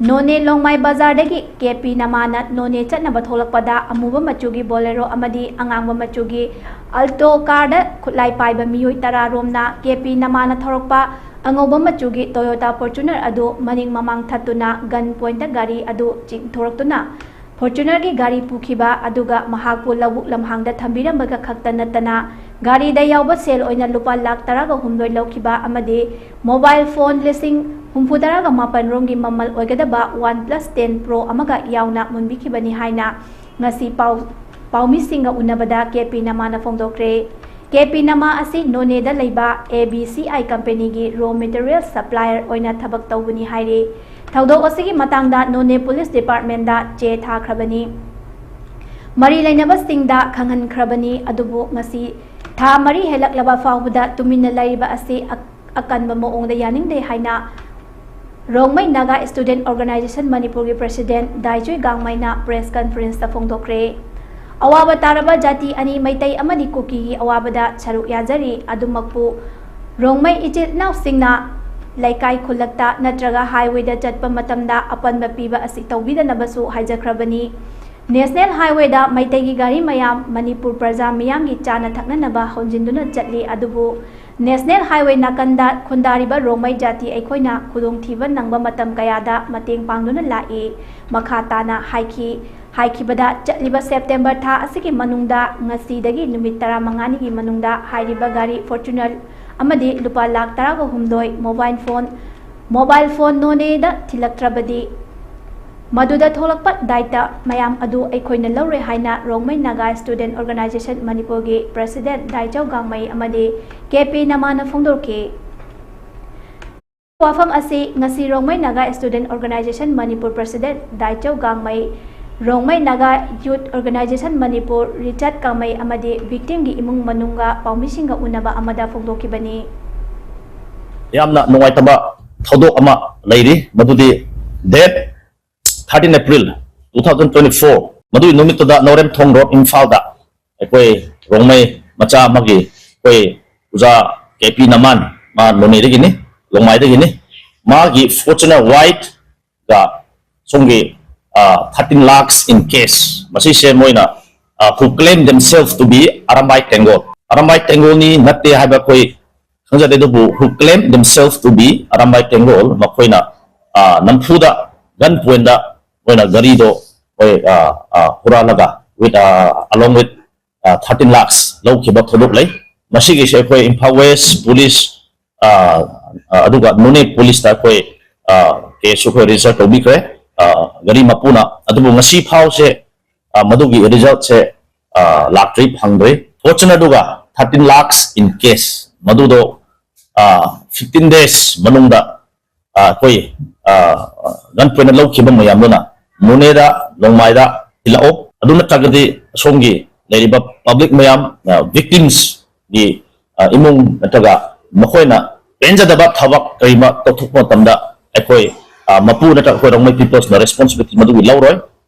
ꯅꯣꯅꯦ ꯂꯣꯡꯃꯥꯏ ꯕꯖꯥꯔꯗꯒꯤ ꯀꯦ ꯄꯤ ꯅꯃꯥꯅ ꯅꯣꯅꯦ ꯆꯠꯅꯕ ꯊꯣꯛꯂꯛꯄꯗ ꯑꯃꯨꯕ ꯃꯆꯨꯒꯤ ꯕꯣꯂꯦꯔꯣ ꯑꯃꯗꯤ ꯑꯉꯥꯡꯕ ꯃꯆꯨꯒꯤ ꯑꯜꯇꯣ ꯀꯥꯔꯗ ꯈꯨꯠꯂꯥꯏ ꯄꯥꯏꯕ ꯃꯤꯑꯣꯏ ꯇꯔꯥ ꯔꯣꯝꯅ ꯀꯦ ꯄꯤ ꯅꯃꯥꯅ ꯊꯧꯔꯛꯄ ꯑꯉꯧꯕ ꯃꯆꯨꯒꯤ ꯇꯣꯌꯣꯇꯥ ꯐꯣꯔꯆꯨꯅꯔ ꯑꯗꯨ ꯃꯅꯤꯡ ꯃꯃꯥꯡ ꯊꯠꯇꯨꯅ ꯒꯟ ꯄꯣꯏꯟꯠꯇ ꯒꯥꯔꯤ ꯑꯗꯨ ꯆꯤꯡꯊꯣꯔꯛꯇꯨꯅ ꯐꯣꯔꯆꯨꯅꯔꯒꯤ ꯒꯥꯔꯤ ꯄꯨꯈꯤꯕ ꯑꯗꯨꯒ ꯃꯍꯥꯛꯄꯨ ꯂꯧꯕꯨꯛ ꯂꯝꯍꯥꯡꯗ ꯊꯝꯕꯤꯔꯝꯕꯒ ꯈꯛꯇ ꯅꯠꯇꯅ, ꯒꯥꯔꯤꯗ ꯌꯥꯎꯕ ꯁꯦꯜ ꯑꯣꯏꯅ ꯂꯨꯄꯥ ꯂꯥꯈ ꯇꯔꯥꯒ ꯍꯨꯝꯗꯣꯏ ꯂꯧꯈꯤꯕ ꯑꯃꯗꯤ ꯃꯣꯕꯥꯏꯜ ꯐꯣꯟ ꯂꯤꯁꯤꯡ ꯍꯨꯝꯐꯨ ꯇꯔꯥꯒ ꯃꯥꯄꯟ ꯔꯣꯝꯒꯤ ꯃꯃꯜ ꯑꯣꯏꯒꯗꯕ OnePlus ten Pro ꯑꯃꯒ ꯌꯥꯎꯅ ꯃꯨꯟꯕꯤꯈꯤꯕꯅꯤ ꯍꯥꯏꯅ ꯉꯁꯤ ꯄꯥꯎ, ꯄꯥꯎꯃꯤꯁꯤꯡꯒ ꯎꯅꯕꯗ ꯀꯦ ꯄꯤ ꯅꯃꯥꯅ ꯐꯣꯡꯗꯣꯛꯈ꯭ꯔꯦ꯫ ꯀꯦ ꯄꯤ ꯅꯃꯥ ꯑꯁꯤ ꯅꯣꯅꯦꯗ ꯂꯩꯕ ꯑꯦ ꯕꯤ ꯁꯤ ꯑꯥꯏ ꯀꯝꯄꯦꯅꯤꯒꯤ ꯔꯣ ꯃꯦꯇꯔꯤꯌꯦꯜ ꯁꯄ꯭ꯂꯥꯏꯌꯔ ꯑꯣꯏꯅ ꯊꯕꯛ ꯇꯧꯕꯅꯤ ꯍꯥꯏꯔꯤ꯫ ꯊꯧꯗꯣꯛ ꯑꯁꯤꯒꯤ ꯃꯇꯥꯡꯗ ꯅꯣꯅꯦ ꯄꯨꯂꯤꯁ ꯗꯤꯄꯥꯔꯠꯃꯦꯟꯗ ꯆꯦ ꯊꯥꯈ꯭ꯔꯕꯅꯤ꯫ ꯃꯔꯤ ꯂꯩꯅꯕꯁꯤꯡꯗ ꯈꯪꯍꯟꯈ꯭ꯔꯕꯅꯤ, ꯑꯗꯨꯕꯨ ꯉꯁꯤ ꯊꯥ ꯃꯔꯤ ꯍꯦꯜꯂꯛꯂꯕ ꯐꯥꯎꯕꯗ ꯇꯨꯃꯤꯟꯅ ꯂꯩꯔꯤꯕ ꯑꯁꯤ ꯑ-, ꯑꯀꯟꯕ ꯃꯑꯣꯡꯗ ꯌꯥꯅꯤꯡꯗꯦ ꯍꯥꯏꯅ ꯔꯣꯡꯃꯩ ꯅꯥꯒꯥ ꯁ꯭ꯇꯨꯗꯦꯟꯠ ꯑꯣꯔꯒꯅꯥꯏꯖꯦꯁꯟ ꯃꯅꯤꯄꯨꯔꯒꯤ ꯄ꯭ꯔꯦꯁꯤꯗꯦꯟꯠ ꯗꯥꯏꯆꯨꯏ ꯒꯥꯡꯃꯩꯅ ꯄ꯭ꯔꯦꯁ ꯀꯟꯐꯔꯦꯟꯁꯇ ꯐꯣꯡꯗꯣꯛꯈ꯭ꯔꯦ꯫ ꯑꯋꯥꯕ ꯇꯥꯔꯕ ꯖꯥꯇꯤ ꯑꯅꯤ ꯃꯩꯇꯩ ꯑꯃꯗꯤ ꯀꯨꯀꯤꯒꯤ ꯑꯋꯥꯕꯗ ꯁꯔꯨꯛ ꯌꯥꯖꯔꯤ꯫ ꯑꯗꯨꯃꯛꯄꯨ ꯔꯣꯡꯃꯩ ꯏꯆꯤꯜ ꯏꯅꯥꯎꯁꯤꯡꯅ ꯂꯩꯀꯥꯏ ꯈꯨꯜꯂꯛꯇ ꯅꯠꯇ꯭ꯔꯒ ꯍꯥꯏꯋꯦꯗ ꯆꯠꯄ ꯃꯇꯝꯗ ꯑꯄꯟꯕ ꯄꯤꯕ ꯑꯁꯤ ꯇꯧꯕꯤꯗꯅꯕꯁꯨ ꯍꯥꯏꯖꯈ꯭ꯔꯕꯅꯤ꯫ ꯅꯦꯁꯅꯦꯜ ꯍꯥꯏꯋꯦꯗ ꯃꯩꯇꯩꯒꯤ ꯒꯥꯔꯤ ꯃꯌꯥꯝ ꯃꯅꯤꯄꯨꯔ ꯄ꯭ꯔꯖꯥ ꯃꯤꯌꯥꯝꯒꯤ ꯆꯥꯅ ꯊꯛꯅꯅꯕ ꯍꯣꯟꯖꯤꯟꯗꯨꯅ ꯆꯠꯂꯤ, ꯑꯗꯨꯕꯨ ꯅꯦꯁꯅꯦꯜ ꯍꯥꯏꯋꯦ ꯅꯥꯀꯟꯗ ꯈꯨꯟꯗꯥꯔꯤꯕ ꯔꯣꯡꯃꯩ ꯖꯥꯇꯤ ꯑꯩꯈꯣꯏꯅ ꯈꯨꯗꯣꯡꯊꯤꯕ ꯅꯪꯕ ꯃꯇꯝ ꯀꯌꯥꯗ ꯃꯇꯦꯡ ꯄꯥꯡꯗꯨꯅ ꯂꯥꯛꯏ꯫ ꯃꯈꯥ ꯇꯥꯅ ꯍꯥꯏꯈꯤ, ꯍꯥꯏꯈꯤꯕꯗ ꯆꯠꯂꯤꯕ ꯁꯦꯞꯇꯦꯝꯕꯔ ꯊꯥ ꯑꯁꯤꯒꯤ ꯃꯅꯨꯡꯗ ꯉꯁꯤꯗꯒꯤ ꯅꯨꯃꯤꯠ ꯇꯔꯥꯃꯉꯥꯅꯤꯒꯤ ꯃꯅꯨꯡꯗ ꯍꯥꯏꯔꯤꯕ ꯒꯥꯔꯤ ꯐꯣꯔꯆꯨꯅꯔ ꯑꯃꯗꯤ ꯂꯨꯄꯥ ꯂꯥꯈ ꯇꯔꯥꯒ ꯍꯨꯝꯗꯣꯏ ꯃꯣꯕꯥꯏꯜ ꯐꯣꯟ, ꯃꯣꯕꯥꯏꯜ ꯐꯣꯟ ꯅꯣꯅꯦꯗ ꯊꯤꯜꯂꯛꯇ꯭ꯔꯕꯗꯤ ꯃꯗꯨꯗ ꯊꯣꯛꯂꯛꯄ ꯗꯥꯏꯇ ꯃꯌꯥꯝ ꯑꯗꯨ ꯑꯩꯈꯣꯏꯅ ꯂꯧꯔꯦ ꯍꯥꯏꯅ ꯔꯣꯡꯃꯩ ꯅꯥꯒꯥ ꯁ꯭ꯇꯨꯗꯦꯟꯠ ꯑꯣꯔꯒꯅꯥꯏꯖꯦꯁꯟ ꯃꯅꯤꯄꯨꯔꯒꯤ ꯄ꯭ꯔꯦꯁꯤꯗꯦꯟꯠ ꯗꯥꯏꯆꯧ ꯒꯥꯡꯃꯩ ꯑꯃꯗꯤ ꯀꯦ ꯄꯤ ꯅꯃꯥꯅ ꯐꯣꯡꯗꯣꯛꯈꯤ꯫ ꯋꯥꯐꯝ ꯑꯁꯤ ꯉꯁꯤ Rongmei Naga Student Organization Manipur president Daichou Gangmei, Rongmei Naga Youth Organization Manipur Richard Gangmei ꯑꯃꯗꯤ ꯚꯤꯛꯇꯤꯝꯒꯤ ꯏꯃꯨꯡ ꯃꯅꯨꯡꯒ ꯄꯥꯎꯃꯤꯁꯤꯡꯒ ꯎꯅꯕ ꯑꯃꯗ ꯐꯣꯡꯗꯣꯛꯈꯤꯕꯅꯤ꯫ ꯌꯥꯝꯅ ꯅꯨꯡꯉꯥꯏꯇꯕ ꯊꯧꯗꯣꯛ ꯑꯃ ꯂꯩꯔꯤ, ꯃꯗꯨꯗꯤ date thirteen April two thousand twenty four, ꯃꯗꯨꯒꯤ ꯅꯨꯃꯤꯠꯇꯨꯗ ꯅꯧꯔꯦꯝꯊꯣꯡ ꯔꯣꯗ, ꯏꯝꯐꯥꯜꯗ ꯑꯩꯈꯣꯏ ꯔꯣꯡꯃꯩ ꯃꯆꯥ ꯑꯃꯒꯤ, ꯑꯩꯈꯣꯏ ꯑꯣꯖꯥ ꯀꯦ ꯄꯤ ꯅꯃꯥꯟ, ꯃꯥ ꯅꯣꯅꯦꯗꯒꯤꯅꯤ, ꯂꯣꯡꯃꯥꯏꯗꯒꯤꯅꯤ, ꯃꯥꯒꯤ Fortuner White ꯒ ꯁꯣꯝꯒꯤ, ꯑ, thirteen lakhs in cash, ꯃꯁꯤꯁꯦ ꯃꯣꯏꯅ, ꯑ, who claim themselves to be Arambai ꯇꯦꯡꯒꯣꯜ꯫ Arambai ꯇꯦꯡꯒꯣꯜꯅꯤ ꯅꯠꯇꯦ ꯍꯥꯏꯕ ꯑꯩꯈꯣꯏ ꯈꯪꯖꯗꯦ, ꯑꯗꯨꯕꯨ who claim themselves to be Arambai ꯇꯦꯡꯒꯣꯜ, ꯃꯈꯣꯏꯅ, ꯑ, ꯅꯝꯐꯨꯗ gun pointꯗ ꯃꯣꯏꯅ ꯒꯥꯔꯤꯗꯣ ꯑꯩꯈꯣꯏ ꯑ, ꯑ, ꯍꯨꯔꯥꯜꯂꯒ with ꯑ, along with ꯑ, thirteen lakhs ꯂꯧꯈꯤꯕ ꯊꯧꯗꯣꯛ ꯂꯩ꯫ ꯃꯁꯤꯒꯤꯁꯦ ꯑꯩꯈꯣꯏ ꯏꯝꯐꯥꯜ ꯋꯦꯁ ꯄꯨꯂꯤꯁ ꯑ, ꯑ, ꯑꯗꯨꯒ ꯅꯣꯅꯦ ꯄꯨꯂꯤꯁꯇ ꯑꯩꯈꯣꯏ ꯑ, ꯀꯦꯁꯁꯨ ꯑꯩꯈꯣꯏ ꯔꯦꯖꯤꯁꯇꯔ ꯇꯧꯕꯤꯈ꯭ꯔꯦ꯫ ꯑ, ꯒꯥꯔꯤ ꯃꯄꯨꯅ, ꯑꯗꯨꯕꯨ ꯉꯁꯤ ꯐꯥꯎꯁꯦ ꯑ, ꯃꯗꯨꯒꯤ ꯔꯤꯖꯜꯠꯁꯦ ꯑ, ꯂꯥꯛꯇ꯭ꯔꯤ, ꯐꯪꯗ꯭ꯔꯤ꯫ ꯐꯣꯔꯆꯨꯅꯦꯠ ꯑꯗꯨꯒ thirteen lakhs in cash ꯃꯗꯨꯗꯣ ꯐꯤꯐꯇꯤꯟ ꯗꯦꯖ ꯃꯅꯨꯡꯗ ꯑ, ꯑꯩꯈꯣꯏ ꯒꯟ ꯄꯣꯏꯟ ꯂꯧꯈꯤꯕ ꯃꯌꯥꯝꯗꯨꯅ ꯅꯣꯅꯦꯗ, ꯂꯣꯡꯃꯥꯏꯗ ꯊꯤꯜꯂꯛꯑꯣ꯫ ꯑꯗꯨ ꯅꯠꯇ꯭ꯔꯒꯗꯤ ꯑꯁꯣꯝꯒꯤ ꯂꯩꯔꯤꯕ ꯄꯕ꯭ꯂꯤꯛ ꯃꯌꯥꯝ, ꯚꯤꯛꯇꯤꯝꯁꯒꯤ ꯏꯃꯨꯡ ꯅꯠꯇ꯭ꯔꯒ ꯃꯈꯣꯏꯅ ꯄꯦꯟꯖꯗꯕ ꯊꯕꯛ ꯀꯔꯤꯃ ꯇꯧꯊꯣꯛꯄ ꯃꯇꯝꯗ ꯑꯩꯈꯣꯏ ꯑ, ꯃꯄꯨ ꯅꯠꯇ꯭ꯔꯒ ꯑꯩꯈꯣꯏ ꯔꯣꯡꯃꯩ ꯄꯤꯄꯜꯁꯅ ꯔꯦꯁꯄꯣꯟꯁꯤꯕꯤꯂꯤꯇꯤ ꯃꯗꯨꯒꯤ ꯂꯧꯔꯣꯏ꯫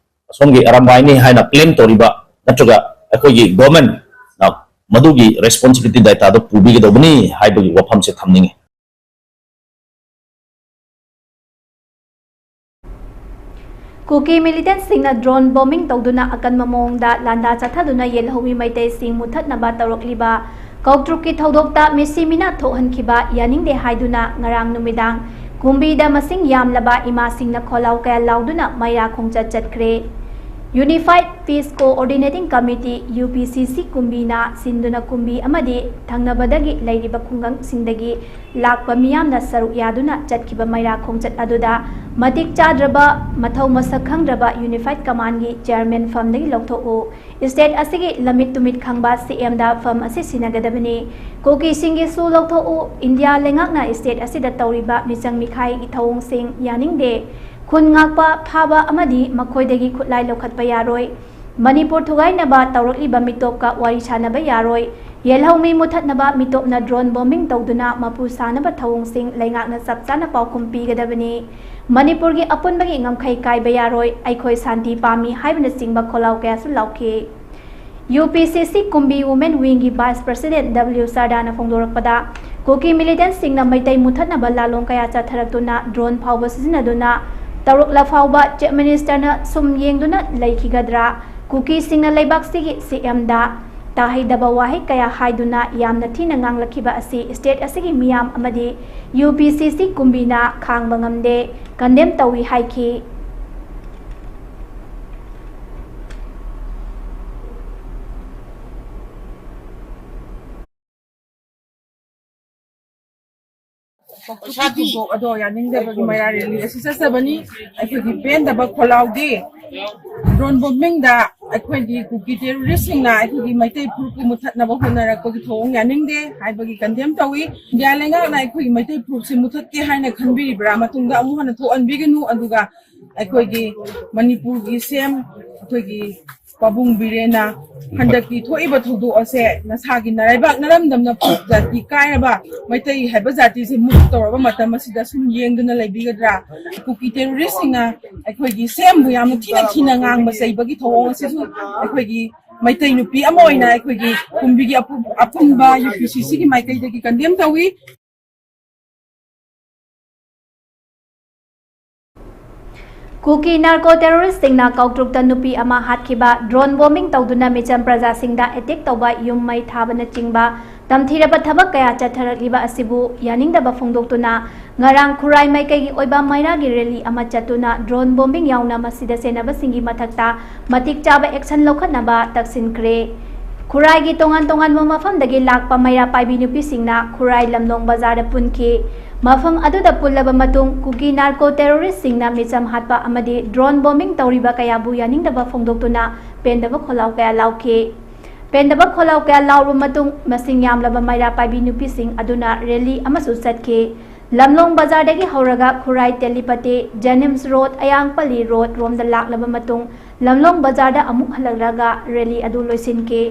ꯑꯁꯣꯝꯒꯤ ꯑꯔꯥꯝꯕꯥꯏꯅꯤ ꯍꯥꯏꯅ ꯀ꯭ꯂꯦꯝ ꯇꯧꯔꯤꯕ ꯅꯠꯇ꯭ꯔꯒ ꯑꯩꯈꯣꯏꯒꯤ ꯒꯣꯔꯃꯦꯟꯅ ꯃꯗꯨꯒꯤ ꯔꯦꯁꯄꯣꯟꯁꯤꯕꯤꯂꯤꯇꯤ ꯗꯥꯏꯇꯥꯗꯣ ꯄꯨꯕꯤꯒꯗꯧꯕꯅꯤ ꯍꯥꯏꯕꯒꯤ ꯋꯥꯐꯝꯁꯦ ꯊꯝꯅꯤꯡꯉꯤ꯫ ꯀꯨꯀꯤ ꯃꯤꯂꯤꯇꯦꯟꯠꯁꯤꯡꯅ ꯗ꯭ꯔꯣꯟ ꯕꯣꯝꯕꯤꯡ ꯇꯧꯗꯨꯅ ꯑꯀꯟꯕ ꯃꯑꯣꯡꯗ ꯂꯥꯟꯗꯥ ꯆꯠꯊꯗꯨꯅ ꯌꯦꯜꯍꯧꯃꯤ ꯃꯩꯇꯩꯁꯤꯡ ꯃꯨꯊꯠꯅꯕ ꯇꯧꯔꯛꯂꯤꯕ ꯀꯧꯇ꯭ꯔꯨꯛꯀꯤ ꯊꯧꯗꯣꯛꯇ ꯃꯤꯁꯤ ꯃꯤꯅꯥ ꯊꯣꯛꯍꯟꯈꯤꯕ ꯌꯥꯅꯤꯡꯗꯦ ꯍꯥꯏꯗꯨꯅ ꯉꯔꯥꯡ ꯅꯨꯃꯤꯗꯥꯡ ꯀꯨꯝꯕꯤꯗ ꯃꯁꯤꯡ ꯌꯥꯝꯂꯕ ꯏꯃꯥꯁꯤꯡꯅ ꯈꯣꯜꯂꯥꯎ ꯀꯌꯥ ꯂꯥꯎꯗꯨꯅ ꯃꯩꯔꯥ ꯈꯣꯡꯆꯠ ꯆꯠꯈ꯭ꯔꯦ꯫ Unified Peace Coordinating Committee, U P C C, ꯀꯨꯝꯕꯤꯅ ꯁꯤꯟꯗꯨꯅ ꯀꯨꯝꯕꯤ ꯑꯃꯗꯤ ꯊꯪꯅꯕꯗꯒꯤ ꯂꯩꯔꯤꯕ ꯈꯨꯡꯒꯪꯁꯤꯡꯗꯒꯤ ꯂꯥꯛꯄ ꯃꯤꯌꯥꯝꯅ ꯁꯔꯨꯛ ꯌꯥꯗꯨꯅ ꯆꯠꯈꯤꯕ ꯃꯩꯔꯥ ꯈꯣꯡꯆꯠ ꯑꯗꯨꯗ ꯃꯇꯤꯛ ꯆꯥꯗ꯭ꯔꯕ, ꯃꯊꯧ ꯃꯁꯛ ꯈꯪꯗ꯭ꯔꯕ Unified Command ꯒꯤ chairman ꯐꯝꯗꯒꯤ ꯂꯧꯊꯣꯛꯎ, state ꯑꯁꯤꯒꯤ ꯂꯝꯃꯤꯠ ꯇꯨꯃꯤꯠ ꯈꯪꯕ ꯁꯤ ꯑꯦꯝꯗ ꯐꯝ ꯑꯁꯤ ꯁꯤꯟꯅꯒꯗꯕꯅꯤ, ꯀꯨꯀꯤꯁꯤꯡꯒꯤꯁꯨ ꯂꯧꯊꯣꯛꯎ, ꯏꯟꯗꯤꯌꯥ ꯂꯩꯉꯥꯛꯅ state ꯑꯁꯤꯗ ꯇꯧꯔꯤꯕ ꯃꯤꯆꯪ ꯃꯤꯈꯥꯏꯒꯤ ꯊꯧꯑꯣꯡꯁꯤꯡ ꯌꯥꯅꯤꯡꯗꯦ, ꯈꯨꯟ ꯉꯥꯛꯄ, ꯐꯥꯕ ꯑꯃꯗꯤ ꯃꯈꯣꯏꯗꯒꯤ ꯈꯨꯠꯂꯥꯏ ꯂꯧꯈꯠꯄ ꯌꯥꯔꯣꯏ, ꯃꯅꯤꯄꯨꯔ ꯊꯨꯒꯥꯏꯅꯕ ꯇꯧꯔꯛꯂꯤꯕ ꯃꯤꯇꯣꯞꯀ ꯋꯥꯔꯤ ꯁꯥꯅꯕ ꯌꯥꯔꯣꯏ꯫ ꯌꯦꯜꯍꯧꯃꯤ ꯃꯨꯊꯠꯅꯕ ꯃꯤꯇꯣꯞꯅ drone bombing ꯇꯧꯗꯨꯅ ꯃꯄꯨ ꯁꯥꯅꯕ ꯊꯧꯑꯣꯡꯁꯤꯡ ꯂꯩꯉꯥꯛꯅ ꯆꯞ ꯆꯥꯅ ꯄꯥꯎꯈꯨꯝ ꯄꯤꯒꯗꯕꯅꯤ꯫ ꯃꯅꯤꯄꯨꯔꯒꯤ ꯑꯄꯨꯟꯕꯒꯤ ꯉꯝꯈꯩ ꯀꯥꯏꯕ ꯌꯥꯔꯣꯏ꯫ ꯑꯩꯈꯣꯏ ꯁꯥꯟꯇꯤ ꯄꯥꯝꯃꯤ ꯍꯥꯏꯕꯅꯆꯤꯡꯕ ꯈꯣꯜꯂꯥꯎ ꯀꯌꯥꯁꯨ ꯂꯥꯎꯈꯤ꯫ ꯌꯨ ꯄꯤ ꯁꯤ ꯁꯤ ꯀꯨꯝꯕꯤ Women Wing ꯒꯤ vice president W ꯁꯔꯗꯥꯅ ꯐꯣꯡꯗꯣꯔꯛꯄꯗ, ꯀꯨꯀꯤ militants ꯁꯤꯡꯅ ꯃꯩꯇꯩ ꯃꯨꯊꯠꯅꯕ ꯂꯥꯂꯣꯡ ꯀꯌꯥ ꯆꯠꯊꯔꯛꯇꯨꯅ drone ꯐꯥꯎꯕ ꯁꯤꯖꯤꯟꯅꯗꯨꯅ ꯇꯧꯔꯛꯂ ꯐꯥꯎꯕ Chief Minister ꯅ ꯁꯨꯝ ꯌꯦꯡꯗꯨꯅ ꯂꯩꯈꯤꯒꯗ꯭ꯔꯥ? ꯀꯨꯀꯤꯁꯤꯡꯅ ꯂꯩꯕꯥꯛꯁꯤꯒꯤ ꯁꯤ ꯑꯦꯝꯗ ꯇꯥꯍꯩꯗꯕ ꯋꯥꯍꯩ ꯀꯌꯥ ꯍꯥꯏꯗꯨꯅ ꯌꯥꯝꯅ ꯊꯤꯅ ꯉꯥꯡꯂꯛꯈꯤꯕ ꯑꯁꯤ state ꯑꯁꯤꯒꯤ ꯃꯤꯌꯥꯝ ꯑꯃꯗꯤ ꯌꯨ ꯄꯤ ꯁꯤ ꯁꯤ ꯀꯨꯝꯕꯤꯅ ꯈꯥꯡꯕ ꯉꯝꯗꯦ, condemn ꯇꯧꯏ ꯍꯥꯏꯈꯤ꯫ ꯀꯣꯛꯇꯨꯀꯤ ꯊꯧꯗꯣꯛ ꯑꯗꯣ ꯌꯥꯅꯤꯡꯗꯕꯒꯤ ꯃꯩꯔꯥ ꯔꯦꯂꯤ ꯑꯁꯤ ꯆꯠꯆꯕꯅꯤ꯫ ꯑꯩꯈꯣꯏꯒꯤ ꯄꯦꯟꯗꯕ ꯈꯣꯜꯂꯥꯎꯗꯤ ꯗ꯭ꯔꯣꯟ ꯕꯣꯝꯕꯤꯡꯗ ꯑꯩꯈꯣꯏꯒꯤ ꯀꯨꯀꯤ ꯇꯦꯔꯣꯔꯤꯁꯁꯤꯡꯅ ꯑꯩꯈꯣꯏꯒꯤ ꯃꯩꯇꯩ ꯐꯨꯔꯨꯞꯄꯨ ꯃꯨꯊꯠꯅꯕ ꯍꯣꯠꯅꯔꯛꯄꯒꯤ ꯊꯧꯑꯣꯡ ꯌꯥꯅꯤꯡꯗꯦ ꯍꯥꯏꯕꯒꯤ ꯀꯟꯗꯦꯝ ꯇꯧꯏ꯫ ꯏꯟꯗꯤꯌꯥ ꯂꯩꯉꯥꯛꯅ ꯑꯩꯈꯣꯏꯒꯤ ꯃꯩꯇꯩ ꯐꯨꯔꯨꯞꯁꯤ ꯃꯨꯊꯠꯀꯦ ꯍꯥꯏꯅ ꯈꯟꯕꯤꯔꯤꯕ꯭ꯔꯥ? ꯃꯇꯨꯡꯗ ꯑꯃꯨꯛ ꯍꯟꯅ ꯊꯣꯛꯍꯟꯕꯤꯒꯅꯨ, ꯑꯗꯨꯒ ꯑꯩꯈꯣꯏꯒꯤ ꯃꯅꯤꯄꯨꯔꯒꯤ ꯁꯤ ꯑꯦꯝ ꯑꯩꯈꯣꯏꯒꯤ ꯄꯥꯕꯨꯡ ꯕꯤꯔꯦꯟꯅ ꯍꯟꯗꯛꯀꯤ ꯊꯣꯛꯏꯕ ꯊꯧꯗꯣꯛ ꯑꯁꯦ ꯅꯁꯥꯒꯤ ꯅꯔꯩꯕꯥꯛ ꯅꯔꯝꯗꯝꯅ ꯐꯨꯔꯨꯞ ꯖꯥꯇꯤ ꯀꯥꯏꯔꯕ ꯃꯩꯇꯩ ꯍꯥꯏꯕ ꯖꯥꯇꯤꯁꯦ ꯃꯨꯛ ꯇꯧꯔꯕ ꯃꯇꯝ ꯑꯁꯤꯗ ꯁꯨꯝ ꯌꯦꯡꯗꯨꯅ ꯂꯩꯕꯤꯒꯗ꯭ꯔꯥ? ꯀꯨꯀꯤ ꯇꯦꯔꯣꯔꯤꯁꯁꯤꯡꯅ ꯑꯩꯈꯣꯏꯒꯤ ꯁꯤ ꯑꯦꯝꯕꯨ ꯌꯥꯝꯅ ꯊꯤꯅ ꯊꯤꯅ ꯉꯥꯡꯕ ꯆꯩꯕꯒꯤ ꯊꯧꯑꯣꯡ ꯑꯁꯤꯁꯨ ꯑꯩꯈꯣꯏꯒꯤ ꯃꯩꯇꯩ ꯅꯨꯄꯤ ꯑꯃ ꯑꯣꯏꯅ ꯑꯩꯈꯣꯏꯒꯤ ꯀꯨꯝꯕꯤꯒꯤ ꯑꯄꯨ-, ꯑꯄꯨꯟꯕ ꯌꯨ ꯄꯤ ꯁꯤ ꯁꯤꯒꯤ ꯃꯥꯏꯀꯩꯗꯒꯤ ꯀꯟꯗꯦꯝ ꯇꯧꯏ꯫ ꯀꯨꯀꯤ ꯅꯥꯔꯀꯣ ꯇꯦꯔꯣꯔꯤꯁꯁꯤꯡꯅ ꯀꯧꯇ꯭ꯔꯨꯛꯇ ꯅꯨꯄꯤ ꯑꯃ ꯍꯥꯠꯈꯤꯕ, ꯗ꯭ꯔꯣꯟ ꯕꯣꯝꯕꯤꯡ ꯇꯧꯗꯨꯅ ꯃꯤꯆꯝ ꯄ꯭ꯔꯖꯥꯁꯤꯡꯗ ꯑꯦꯇꯦꯛ ꯇꯧꯕ, ꯌꯨꯝ ꯃꯩ ꯊꯥꯕꯅꯆꯤꯡꯕ ꯇꯝꯊꯤꯔꯕ ꯊꯕꯛ ꯀꯌꯥ ꯆꯠꯊꯔꯛꯂꯤꯕ ꯑꯁꯤꯕꯨ ꯌꯥꯅꯤꯡꯗꯕ ꯐꯣꯡꯗꯣꯛꯇꯨꯅ ꯉꯔꯥꯡ ꯈꯨꯔꯥꯏ ꯃꯥꯏꯀꯩꯒꯤ ꯑꯣꯏꯕ ꯃꯩꯔꯥꯒꯤ ꯔꯦꯂꯤ ꯑꯃ ꯆꯠꯇꯨꯅ ꯗ꯭ꯔꯣꯟ ꯕꯣꯝꯕꯤꯡ ꯌꯥꯎꯅ ꯃꯁꯤꯗ ꯆꯦꯟꯅꯕꯁꯤꯡꯒꯤ ꯃꯊꯛꯇ ꯃꯇꯤꯛ ꯆꯥꯕ ꯑꯦꯛꯁꯟ ꯂꯧꯈꯠꯅꯕ ꯇꯛꯁꯤꯟꯈ꯭ꯔꯦ꯫ ꯈꯨꯔꯥꯏꯒꯤ ꯇꯣꯉꯥꯟ ꯇꯣꯉꯥꯟꯕ ꯃꯐꯝꯗꯒꯤ ꯂꯥꯛꯄ ꯃꯩꯔꯥ ꯄꯥꯏꯕꯤ ꯅꯨꯄꯤꯁꯤꯡꯅ ꯈꯨꯔꯥꯏ ꯂꯝꯂꯣꯡ ꯕꯖꯥꯔꯗ ꯄꯨꯟꯈꯤ꯫ ꯃꯐꯝ ꯑꯗꯨꯗ ꯄꯨꯜꯂꯕ ꯃꯇꯨꯡ ꯀꯨꯀꯤ ꯅꯥꯔꯀꯣ ꯇꯦꯔꯣꯔꯤꯁꯁꯤꯡꯅ ꯃꯤꯆꯝ ꯍꯥꯠꯄ ꯑꯃꯗꯤ ꯗ꯭ꯔꯣꯟ ꯕꯣꯝꯕꯤꯡ ꯇꯧꯔꯤꯕ ꯀꯌꯥꯕꯨ ꯌꯥꯅꯤꯡꯗꯕ ꯐꯣꯡꯗꯣꯛꯇꯨꯅ ꯄꯦꯟꯗꯕ ꯈꯣꯜꯂꯥꯎ ꯀꯌꯥ ꯂꯥꯎꯈꯤ꯫ ꯄꯦꯟꯗꯕ ꯈꯣꯜꯂꯥꯎ ꯀꯌꯥ ꯂꯥꯎꯔꯕ ꯃꯇꯨꯡ ꯃꯁꯤꯡ ꯌꯥꯝꯂꯕ ꯃꯩꯔꯥ ꯄꯥꯏꯕꯤ ꯅꯨꯄꯤꯁꯤꯡ ꯑꯗꯨꯅ ꯔꯦꯂꯤ ꯑꯃꯁꯨ ꯆꯠꯈꯤ꯫ ꯂꯝꯂꯣꯡ ꯕꯖꯥꯔꯗꯒꯤ ꯍꯧꯔꯒ ꯈꯨꯔꯥꯏ ꯇꯦꯂꯤꯄꯇꯤ, ꯖꯦꯅꯤꯝꯁ ꯔꯣꯗ, ꯑꯌꯥꯡꯄꯜꯂꯤ ꯔꯣꯗ ꯔꯣꯝꯗ ꯂꯥꯛꯂꯕ ꯃꯇꯨꯡ ꯂꯝꯂꯣꯡ ꯕꯖꯥꯔꯗ ꯑꯃꯨꯛ ꯍꯜꯂꯛꯂꯒ ꯔꯦꯂꯤ ꯑꯗꯨ ꯂꯣꯏꯁꯤꯟꯈꯤ꯫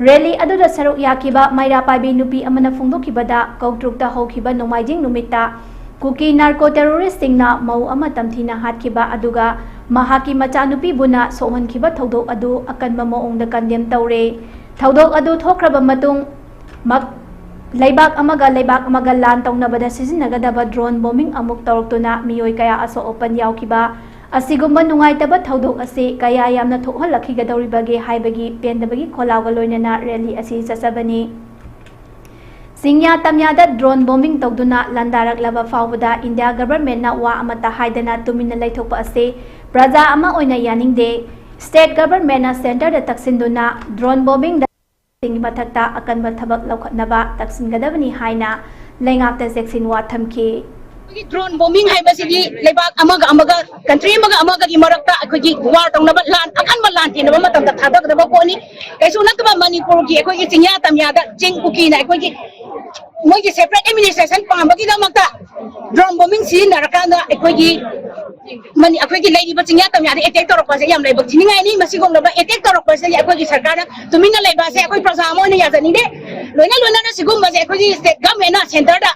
ꯔꯦꯂꯤ ꯑꯗꯨꯗ ꯁꯔꯨꯛ ꯌꯥꯈꯤꯕ ꯃꯩꯔꯥ ꯄꯥꯏꯕꯤ ꯅꯨꯄꯤ ꯑꯃꯅ ꯐꯣꯡꯗꯣꯛꯈꯤꯕꯗ, ꯀꯧꯇ꯭ꯔꯨꯛꯇ ꯍꯧꯈꯤꯕ ꯅꯣꯡꯃꯥꯏꯖꯤꯡ ꯅꯨꯃꯤꯠꯇ ꯀꯨꯀꯤ ꯅꯥꯔꯀꯣ ꯇꯦꯔꯣꯔꯤꯁꯁꯤꯡꯅ ꯃꯧ ꯑꯃ ꯇꯝꯊꯤꯅ ꯍꯥꯠꯈꯤꯕ ꯑꯗꯨꯒ ꯃꯍꯥꯛꯀꯤ ꯃꯆꯥꯅꯨꯄꯤꯕꯨꯅ ꯁꯣꯛꯍꯟꯈꯤꯕ ꯊꯧꯗꯣꯛ ꯑꯗꯨ ꯑꯀꯟꯕ ꯃꯑꯣꯡꯗ ꯀꯟꯗꯦꯝ ꯇꯧꯔꯦ꯫ ꯊꯧꯗꯣꯛ ꯑꯗꯨ ꯊꯣꯛꯈ꯭ꯔꯕ ꯃꯇꯨꯡ ꯃꯛ-, ꯂꯩꯕꯥꯛ ꯑꯃꯒ ꯂꯩꯕꯥꯛ ꯑꯃꯒ ꯂꯥꯟ ꯇꯧꯅꯕꯗ ꯁꯤꯖꯤꯟꯅꯒꯗꯕ ꯗ꯭ꯔꯣꯟ ꯕꯣꯝꯕꯤꯡ ꯑꯃꯨꯛ ꯇꯧꯔꯛꯇꯨꯅ ꯃꯤꯑꯣꯏ ꯀꯌꯥ ꯑꯁꯣꯛ ꯑꯄꯟ ꯌꯥꯎꯈꯤꯕ ꯑꯁꯤꯒꯨꯝꯕ ꯅꯨꯡꯉꯥꯏꯇꯕ ꯊꯧꯗꯣꯛ ꯑꯁꯤ ꯀꯌꯥ ꯌꯥꯝꯅ ꯊꯣꯛꯍꯜꯂꯛꯈꯤꯒꯗꯧꯔꯤꯕꯒꯦ ꯍꯥꯏꯕꯒꯤ ꯄꯦꯟꯗꯕꯒꯤ ꯈꯣꯜꯂꯥꯎꯒ ꯂꯣꯏꯅꯅ ꯔꯦꯂꯤ ꯑꯁꯤ ꯆꯠꯆꯕꯅꯤ꯫ ꯆꯤꯡꯌꯥ ꯇꯝꯌꯥꯗ ꯗ꯭ꯔꯣꯟ ꯕꯣꯝꯕꯤꯡ ꯇꯧꯗꯨꯅ ꯂꯥꯟꯗꯥꯔꯛꯂꯕ ꯐꯥꯎꯕꯗ ꯏꯟꯗꯤꯌꯥ ꯒꯚꯔꯟꯃꯦꯟꯠꯅ ꯋꯥ ꯑꯃꯠꯇ ꯍꯥꯏꯗꯅ ꯇꯨꯃꯤꯟꯅ ꯂꯩꯊꯣꯛꯄ ꯑꯁꯤ ꯄ꯭ꯔꯖꯥ ꯑꯃ ꯑꯣꯏꯅ ꯌꯥꯅꯤꯡꯗꯦ꯫ ꯁ꯭ꯇꯦꯠ ꯒꯚꯔꯟꯃꯦꯟꯠꯅ ꯁꯦꯟꯇꯔꯗ ꯇꯛꯁꯤꯟꯗꯨꯅ ꯗ꯭ꯔꯣꯟ ꯕꯣꯝꯕꯤꯡꯗ ꯁꯤꯡꯒꯤ ꯃꯊꯛꯇ ꯑꯀꯟꯕ ꯊꯕꯛ ꯂꯧꯈꯠꯅꯕ ꯇꯛꯁꯤꯟꯒꯗꯕꯅꯤ ꯍꯥꯏꯅ ꯂꯩꯉꯥꯛꯇ ꯆꯦꯛꯁꯤꯟ ꯋꯥ ꯊꯝꯈꯤ꯫ ꯑꯩꯈꯣꯏꯒꯤ drone bombing ꯍꯥꯏꯕꯁꯤꯗꯤ ꯂꯩꯕꯥꯛ ꯑꯃꯒ ꯑꯃꯒ, country ꯑꯃꯒ ꯑꯃꯒꯒꯤ ꯃꯔꯛꯇ ꯑꯩꯈꯣꯏꯒꯤ war ꯇꯧꯅꯕ, ꯂꯥꯟ, ꯑꯀꯟꯕ ꯂꯥꯟ ꯆꯦꯟꯅꯕ ꯃꯇꯝꯗ ꯊꯥꯗꯒꯗꯕ ꯄꯣꯠꯅꯤ꯫ ꯀꯩꯁꯨ ꯅꯠꯇꯕ ꯃꯅꯤꯄꯨꯔꯒꯤ ꯑꯩꯈꯣꯏꯒꯤ ꯆꯤꯡꯌꯥ ꯇꯝꯌꯥꯗ ꯆꯤꯡ ꯀꯨꯀꯤꯅ ꯑꯩꯈꯣꯏꯒꯤ ꯃꯣꯏꯒꯤ separate administration ꯄꯥꯝꯕꯒꯤꯗꯃꯛꯇ drone bombing ꯁꯤꯖꯤꯟꯅꯔꯀꯥꯟꯗ ꯑꯩꯈꯣꯏꯒꯤ ꯃꯅꯤ-, ꯑꯩꯈꯣꯏꯒꯤ ꯂꯩꯔꯤꯕ ꯆꯤꯡꯌꯥ ꯇꯝꯌꯥꯗ attack ꯇꯧꯔꯛꯄꯁꯦ ꯌꯥꯝ ꯂꯥꯏꯕꯛ ꯊꯤꯅꯤꯡꯉꯥꯏꯅꯤ꯫ ꯃꯁꯤꯒꯨꯝꯂꯕ attack ꯇꯧꯔꯛꯄꯁꯤꯗꯒꯤ ꯑꯩꯈꯣꯏꯒꯤ ꯁꯔꯀꯥꯔꯅ ꯇꯨꯃꯤꯟꯅ ꯂꯩꯕ ꯑꯁꯦ ꯑꯩꯈꯣꯏ ꯄ꯭ꯔꯖꯥ ꯑꯃ ꯑꯣꯏꯅ ꯌꯥꯖꯅꯤꯡꯗꯦ꯫ ꯂꯣꯏꯅ ꯂꯣꯏꯅꯅ ꯁꯤꯒꯨꯝꯕꯁꯦ ꯑꯩꯈꯣꯏꯒꯤ state government ꯅ centre ꯗ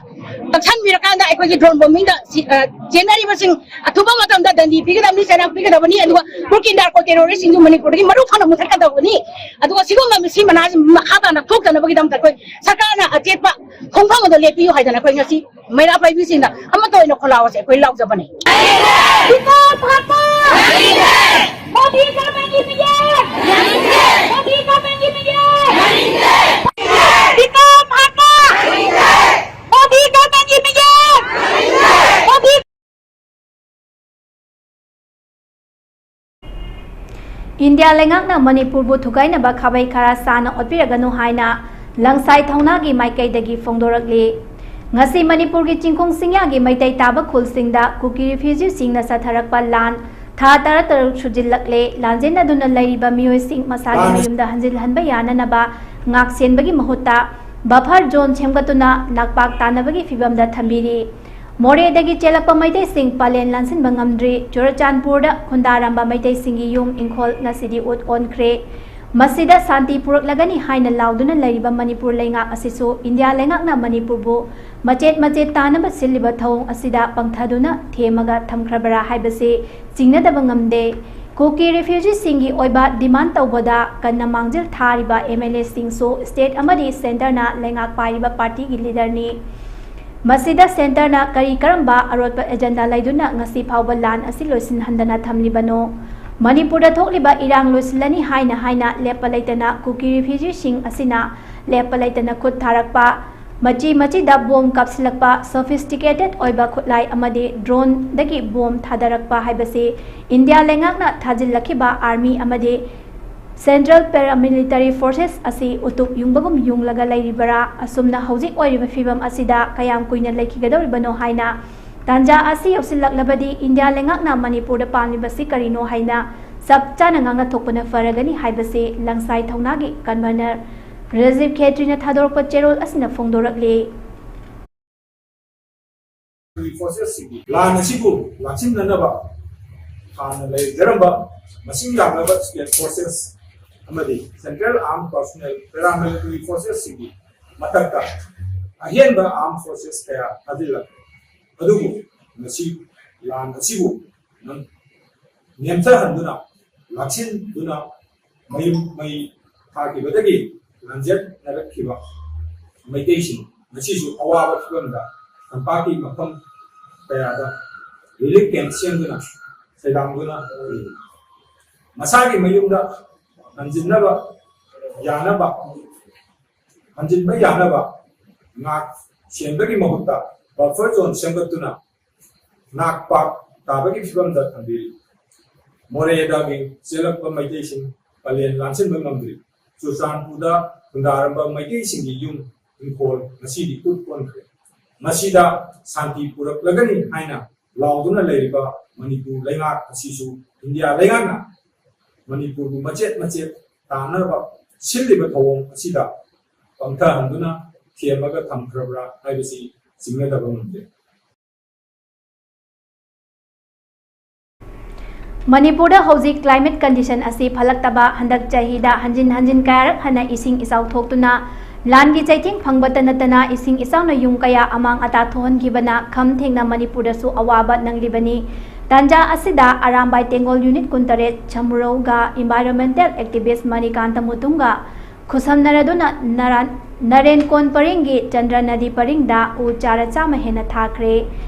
ꯀꯛꯁꯟꯕꯤꯔꯀꯥꯟꯗ ꯑꯩꯈꯣꯏꯒꯤ drone bombing ꯗ ꯁꯤ-, ꯑ, ꯆꯦꯟꯅꯔꯤꯕꯁꯤꯡ ꯑꯊꯨꯕ ꯃꯇꯝꯗ ꯗꯟꯗꯤ ꯄꯤꯒꯗꯕꯅꯤ, ꯆꯩꯔꯥꯛ ꯄꯤꯒꯗꯕꯅꯤ꯫ ꯑꯗꯨꯒ ꯀꯨꯀꯤ narco terrorist ꯁꯤꯡꯗꯨ ꯃꯅꯤꯄꯨꯔꯗꯒꯤ ꯃꯔꯨ ꯐꯅ ꯃꯨꯊꯠꯀꯗꯕꯅꯤ꯫ ꯑꯗꯨꯒ ꯁꯤꯒꯨꯝꯕ ꯃꯁꯤ ꯃꯅꯥꯁꯤ ꯃꯈꯥ ꯇꯥꯅ ꯊꯣꯛꯇꯅꯕꯒꯤꯗꯃꯛꯇ ꯑꯩꯈꯣꯏ ꯁꯔꯀꯥꯔꯅ ꯑꯆꯦꯠꯄ ꯈꯣꯡꯐꯝ ꯑꯗꯣ ꯂꯦꯞꯄꯤꯌꯨ ꯍꯥꯏꯗꯅ ꯑꯩꯈꯣꯏ ꯉꯁꯤ ꯃꯩꯔꯥ ꯄꯥꯏꯕꯤꯁꯤꯡꯅ ꯑꯃꯠꯇ ꯑꯣꯏꯅ ꯈꯣꯜꯂꯥꯎ ꯑꯁꯦ ꯑꯩꯈꯣꯏ ꯂꯥꯎꯖꯕꯅꯤ꯫ ꯄꯤꯀꯞ ꯍꯥꯠꯄ! ꯃꯣꯗꯤ ꯒꯚꯔꯟꯃꯦꯟꯠꯀꯤ ꯃꯤꯌꯦ! ꯃꯣꯗꯤ ꯒꯚꯔꯟꯃꯦꯟꯠꯀꯤ ꯃꯤꯌꯦ! ꯄꯤꯀꯞ ꯍꯥꯠꯄ! ꯃꯣꯗꯤ ꯒꯚꯔꯟꯃꯦꯟꯠꯀꯤ ꯃꯤꯌꯦ! ꯃꯣꯗꯤ ꯏꯟꯗꯤꯌꯥ ꯂꯩꯉꯥꯛꯅ ꯃꯅꯤꯄꯨꯔꯕꯨ ꯊꯨꯒꯥꯏꯅꯕ ꯈꯥꯕꯩ ꯈꯔ ꯁꯥꯅ ꯑꯣꯠꯄꯤꯔꯒꯅꯨ ꯍꯥꯏꯅ ꯂꯪꯁꯥꯏ ꯊꯧꯅꯥꯒꯤ ꯃꯥꯏꯀꯩꯗꯒꯤ ꯐꯣꯡꯗꯣꯔꯛꯂꯤ꯫ ꯉꯁꯤ ꯃꯅꯤꯄꯨꯔꯒꯤ ꯆꯤꯡꯈꯣꯡ ꯆꯤꯡꯌꯥꯒꯤ ꯃꯩꯇꯩ ꯇꯥꯕ ꯈꯨꯜꯁꯤꯡꯗ ꯀꯨꯀꯤ ꯔꯤꯐ꯭ꯌꯨꯖꯤꯁꯤꯡꯅ ꯆꯠꯊꯔꯛꯄ ꯂꯥꯟ ꯊꯥ ꯇꯔꯥꯇꯔꯨꯛ ꯁꯨꯖꯤꯜꯂꯛꯂꯦ꯫ ꯂꯥꯟꯖꯦꯟꯅꯗꯨꯅ ꯂꯩꯔꯤꯕ ꯃꯤꯑꯣꯏꯁꯤꯡ ꯃꯁꯥꯒꯤ ꯃꯌꯨꯝꯗ ꯍꯟꯖꯤꯜꯍꯟꯕ ꯌꯥꯅꯅꯕ ꯉꯥꯛꯁꯦꯟꯕꯒꯤ ꯃꯍꯨꯠꯇ buffer zone ꯁꯦꯝꯒꯠꯇꯨꯅ ꯅꯥꯛꯄꯥꯛ ꯇꯥꯅꯕꯒꯤ ꯐꯤꯚꯝꯗ ꯊꯝꯕꯤꯔꯤ꯫ ꯃꯣꯔꯦꯗꯒꯤ ꯆꯦꯜꯂꯛꯄ ꯃꯩꯇꯩꯁꯤꯡ ꯄꯂꯦꯟ ꯂꯥꯟꯁꯤꯟꯕ ꯉꯝꯗ꯭ꯔꯤ꯫ ꯆꯨꯔꯆꯥꯟꯄꯨꯔꯗ ꯈꯨꯟꯗꯥꯔꯝꯕ ꯃꯩꯇꯩꯁꯤꯡꯒꯤ ꯌꯨꯝ ꯏꯪꯈꯣꯜ ꯉꯁꯤꯗꯤ ꯎꯠ ꯑꯣꯟꯈ꯭ꯔꯦ꯫ ꯃꯁꯤꯗ ꯁꯥꯟꯇꯤ ꯄꯨꯔꯛꯂꯒꯅꯤ ꯍꯥꯏꯅ ꯂꯥꯎꯗꯨꯅ ꯂꯩꯔꯤꯕ ꯃꯅꯤꯄꯨꯔ ꯂꯩꯉꯥꯛ ꯑꯁꯤꯁꯨ ꯏꯟꯗꯤꯌꯥ ꯂꯩꯉꯥꯛꯅ ꯃꯅꯤꯄꯨꯔꯕꯨ ꯃꯆꯦꯠ ꯃꯆꯦꯠ ꯇꯥꯅꯕ ꯁꯤꯜꯂꯤꯕ ꯊꯧꯑꯣꯡ ꯑꯁꯤꯗ ꯄꯪꯊꯗꯨꯅ ꯊꯦꯝꯃꯒ ꯊꯝꯈ꯭ꯔꯕꯔꯥ ꯍꯥꯏꯕꯁꯤ ꯆꯤꯡꯅꯗꯕ ꯉꯝꯗꯦ꯫ ꯀꯨꯀꯤ ꯔꯤꯐ꯭ꯌꯨꯖꯤꯁꯤꯡꯒꯤ ꯑꯣꯏꯕ demand ꯇꯧꯕꯗ ꯀꯟꯅ ꯃꯥꯡꯖꯤꯜ ꯊꯥꯔꯤꯕ MLA ꯁꯤꯡꯁꯨ state ꯑꯃꯗꯤ centreꯅ ꯂꯩꯉꯥꯛ ꯄꯥꯏꯔꯤꯕ partyꯒꯤ leaderꯅꯤ꯫ ꯃꯁꯤꯗ centreꯅ ꯀꯔꯤ ꯀꯔꯝꯕ ꯑꯔꯣꯠꯄ agenda ꯂꯩꯗꯨꯅ ꯉꯁꯤ ꯐꯥꯎꯕ ꯂꯥꯟ ꯑꯁꯤ ꯂꯣꯏꯁꯤꯟꯍꯟꯗꯅ ꯊꯝꯂꯤꯕꯅꯣ? ꯃꯅꯤꯄꯨꯔꯗ ꯊꯣꯛꯂꯤꯕ ꯏꯔꯥꯡ ꯂꯣꯏꯁꯤꯜꯂꯅꯤ ꯍꯥꯏꯅ ꯍꯥꯏꯅ ꯂꯦꯞꯄ ꯂꯩꯇꯅ ꯀꯨꯀꯤ ꯔꯤꯐ꯭ꯌꯨꯖꯤꯁꯤꯡ ꯑꯁꯤꯅ ꯂꯦꯞꯄ ꯂꯩꯇꯅ ꯈꯨꯠ ꯊꯥꯔꯛꯄ, ꯃꯆꯤ ꯃꯆꯤꯗ ꯕꯣꯝ ꯀꯥꯞꯁꯤꯜꯂꯛꯄ, sophisticated ꯑꯣꯏꯕ ꯈꯨꯠꯂꯥꯏ ꯑꯃꯗꯤ droneꯗꯒꯤ ꯕꯣꯝ ꯊꯥꯗꯔꯛꯄ ꯍꯥꯏꯕꯁꯤ ꯏꯟꯗꯤꯌꯥ ꯂꯩꯉꯥꯛꯅ ꯊꯥꯖꯤꯜꯂꯛꯈꯤꯕ army ꯑꯃꯗꯤ Central Paramilitary Forces ꯑꯁꯤ ꯎꯇꯨꯞ ꯌꯨꯡꯕꯒꯨꯝ ꯌꯨꯡꯂꯒ ꯂꯩꯔꯤꯕꯔꯥ? ꯑꯁꯨꯝꯅ ꯍꯧꯖꯤꯛ ꯑꯣꯏꯔꯤꯕ ꯐꯤꯕꯝ ꯑꯁꯤꯗ ꯀꯌꯥꯝ ꯀꯨꯏꯅ ꯂꯩꯈꯤꯒꯗꯧꯔꯤꯕꯅꯣ ꯍꯥꯏꯅ ꯇꯥꯟꯖꯥ ꯑꯁꯤ ꯌꯧꯁꯤꯜꯂꯛꯂꯕꯗꯤ ꯏꯟꯗꯤꯌꯥ ꯂꯩꯉꯥꯛꯅ ꯃꯅꯤꯄꯨꯔꯗ ꯄꯥꯝꯂꯤꯕꯁꯤ ꯀꯔꯤꯅꯣ ꯍꯥꯏꯅ ꯆꯞ ꯆꯥꯅ ꯉꯥꯡꯅꯊꯣꯛꯄꯅ ꯐꯔꯒꯅꯤ ꯍꯥꯏꯕꯁꯤ ꯂꯪꯁꯥꯏ ꯊꯧꯅꯥꯒꯤ convener ꯔꯥꯖꯤꯕ ꯈꯦꯇ꯭ꯔꯤꯅ ꯊꯥꯗꯣꯔꯛꯄ ꯆꯦꯔꯣꯜ ꯑꯁꯤꯅ ꯐꯣꯡꯗꯣꯔꯛꯂꯤ꯫ ꯐꯣꯔꯁꯦꯁꯁꯤꯡꯒꯤ ꯂꯥꯟ ꯑꯁꯤꯕꯨ ꯂꯥꯛꯁꯤꯟꯅꯅꯕ ꯍꯥꯟꯅ ꯂꯩꯖꯔꯝꯕ ꯃꯁꯤꯡ ꯌꯥꯝꯂꯕ ꯁ꯭ꯇꯦꯠ ꯐꯣꯔꯁꯦꯁ ꯑꯃꯗꯤ ꯁꯦꯟꯇ꯭ꯔꯦꯜ ꯑꯥꯔꯝ ꯄꯔꯁꯣꯅꯦꯜ ꯄꯦꯔꯥꯃꯤꯂꯤꯇꯔꯤ ꯐꯣꯔꯁꯦꯁꯁꯤꯡꯒꯤ ꯃꯊꯛꯇ ꯑꯍꯦꯟꯕ ꯑꯥꯔꯝ ꯐꯣꯔꯁꯦꯁ ꯀꯌꯥ ꯊꯥꯖꯤꯜꯂꯛꯂꯦ꯫ ꯑꯗꯨꯕꯨ ꯉꯁꯤ ꯂꯥꯟ ꯑꯁꯤꯕꯨ ꯅꯝ- ꯅꯦꯝꯊꯍꯟꯗꯨꯅ ꯂꯥꯛꯁꯤꯟꯗꯨꯅ ꯃꯌꯨꯝ ꯃꯩ ꯊꯥꯈꯤꯕꯗꯒꯤ ꯂꯥꯟꯖꯦꯟꯅꯔꯛꯈꯤꯕ ꯃꯩꯇꯩꯁꯤꯡ ꯉꯁꯤꯁꯨ ꯑꯋꯥꯕ ꯐꯤꯕꯝꯗ ꯇꯝꯄꯥꯛꯀꯤ ꯃꯐꯝ ꯀꯌꯥꯗ ꯔꯤꯂꯤꯐ ꯀꯦꯝꯞ ꯁꯦꯝꯗꯨꯅ ꯁꯩꯗꯥꯡꯗꯨꯅ ꯂꯩꯔꯤ꯫ ꯃꯁꯥꯒꯤ ꯃꯌꯨꯝꯗ ꯍꯟꯖꯤꯟꯅꯕ ꯌꯥꯅꯕ ꯍꯟꯖꯤꯟꯕ ꯌꯥꯅꯕ ꯉꯥꯛ ꯁꯦꯟꯕꯒꯤ ꯃꯍꯨꯠꯇ ꯕꯐꯔ ꯖꯣꯟ ꯁꯦꯝꯒꯠꯇꯨꯅ ꯅꯥꯛ ꯄꯥꯛ ꯇꯥꯕꯒꯤ ꯐꯤꯕꯝꯗ ꯊꯝꯕꯤꯔꯤ꯫ ꯃꯣꯔꯦꯗꯒꯤ ꯆꯦꯜꯂꯛꯄ ꯃꯩꯇꯩꯁꯤꯡ ꯄꯂꯦꯟ ꯂꯥꯟꯁꯤꯟꯕ ꯉꯝꯗ꯭ꯔꯤ꯫ ꯆꯨꯔꯆꯥꯟꯄꯨꯔꯗ ꯈꯨꯟꯗꯥꯔꯝꯕ ꯃꯩꯇꯩꯁꯤꯡꯒꯤ ꯌꯨꯝ ꯏꯪꯈꯣꯜ ꯉꯁꯤꯗꯤ ꯀꯨꯠ ꯑꯣꯟꯈ꯭ꯔꯦ꯫ ꯃꯁꯤꯗ ꯁꯥꯟꯇꯤ ꯄꯨꯔꯛꯂꯒꯅꯤ ꯍꯥꯏꯅ ꯂꯥꯎꯗꯨꯅ ꯂꯩꯔꯤꯕ ꯃꯅꯤꯄꯨꯔ ꯂꯩꯉꯥꯛ ꯑꯁꯤꯁꯨ ꯏꯟꯗꯤꯌꯥ ꯂꯩꯉꯥꯛꯅ ꯃꯅꯤꯄꯨꯔꯕꯨ ꯃꯆꯦꯠ ꯃꯆꯦꯠ ꯇꯥꯅꯕ ꯁꯤꯜꯂꯤꯕ ꯊꯧꯑꯣꯡ ꯑꯁꯤꯗ ꯄꯪꯊꯍꯟꯗꯨꯅ ꯊꯦꯝꯃꯒ ꯊꯝꯈ꯭ꯔꯕ꯭ꯔꯥ ꯍꯥꯏꯕꯁꯤ ꯆꯤꯡꯅꯗꯕ ꯉꯝꯗꯦ꯫ ꯃꯅꯤꯄꯨꯔꯗ ꯍꯧꯖꯤꯛ climate condition ꯑꯁꯤ ꯐꯠꯂꯛꯇꯕ, ꯍꯟꯗꯛ ꯆꯍꯤꯗ ꯍꯟꯖꯤꯟ ꯍꯟꯖꯤꯟ ꯀꯌꯥꯔꯛ ꯍꯟꯅ ꯏꯁꯤꯡ ꯏꯆꯥꯎ ꯊꯣꯛꯇꯨꯅ ꯂꯥꯟꯒꯤ ꯆꯩꯊꯦꯡ ꯐꯪꯕꯇ ꯅꯠꯇꯅ ꯏꯁꯤꯡ ꯏꯆꯥꯎꯅ ꯌꯨꯝ ꯀꯌꯥ ꯑꯃꯥꯡ ꯑꯇꯥ ꯊꯣꯛꯍꯟꯈꯤꯕꯅ ꯈꯝ ꯊꯦꯡꯅ ꯃꯅꯤꯄꯨꯔꯗꯁꯨ ꯑꯋꯥꯕ ꯅꯪꯂꯤꯕꯅꯤ꯫ ꯇꯥꯟꯖꯥ ꯑꯁꯤꯗ ꯑꯔꯥꯝꯕꯥꯏ ꯇꯦꯡꯒꯣꯜ unit ꯀꯨꯟꯇꯔꯦꯠ ꯁꯃꯨꯔꯧꯒ environmental activist ꯃꯅꯤꯀꯥꯟꯇ ꯃꯨꯇꯨꯝꯒ ꯈꯨꯠꯁꯝꯅꯔꯗꯨꯅ ꯅꯔꯥꯟ ꯅꯔꯦꯟ ꯀꯣꯟ ꯄꯔꯤꯡꯒꯤ ꯆꯟꯗ꯭ꯔ ꯅꯗꯤ ꯄꯔꯤꯡꯗ ꯎ ꯆꯥꯔ ꯆꯥꯝꯃ ꯍꯦꯟꯅ ꯊꯥꯈ꯭ꯔꯦ꯫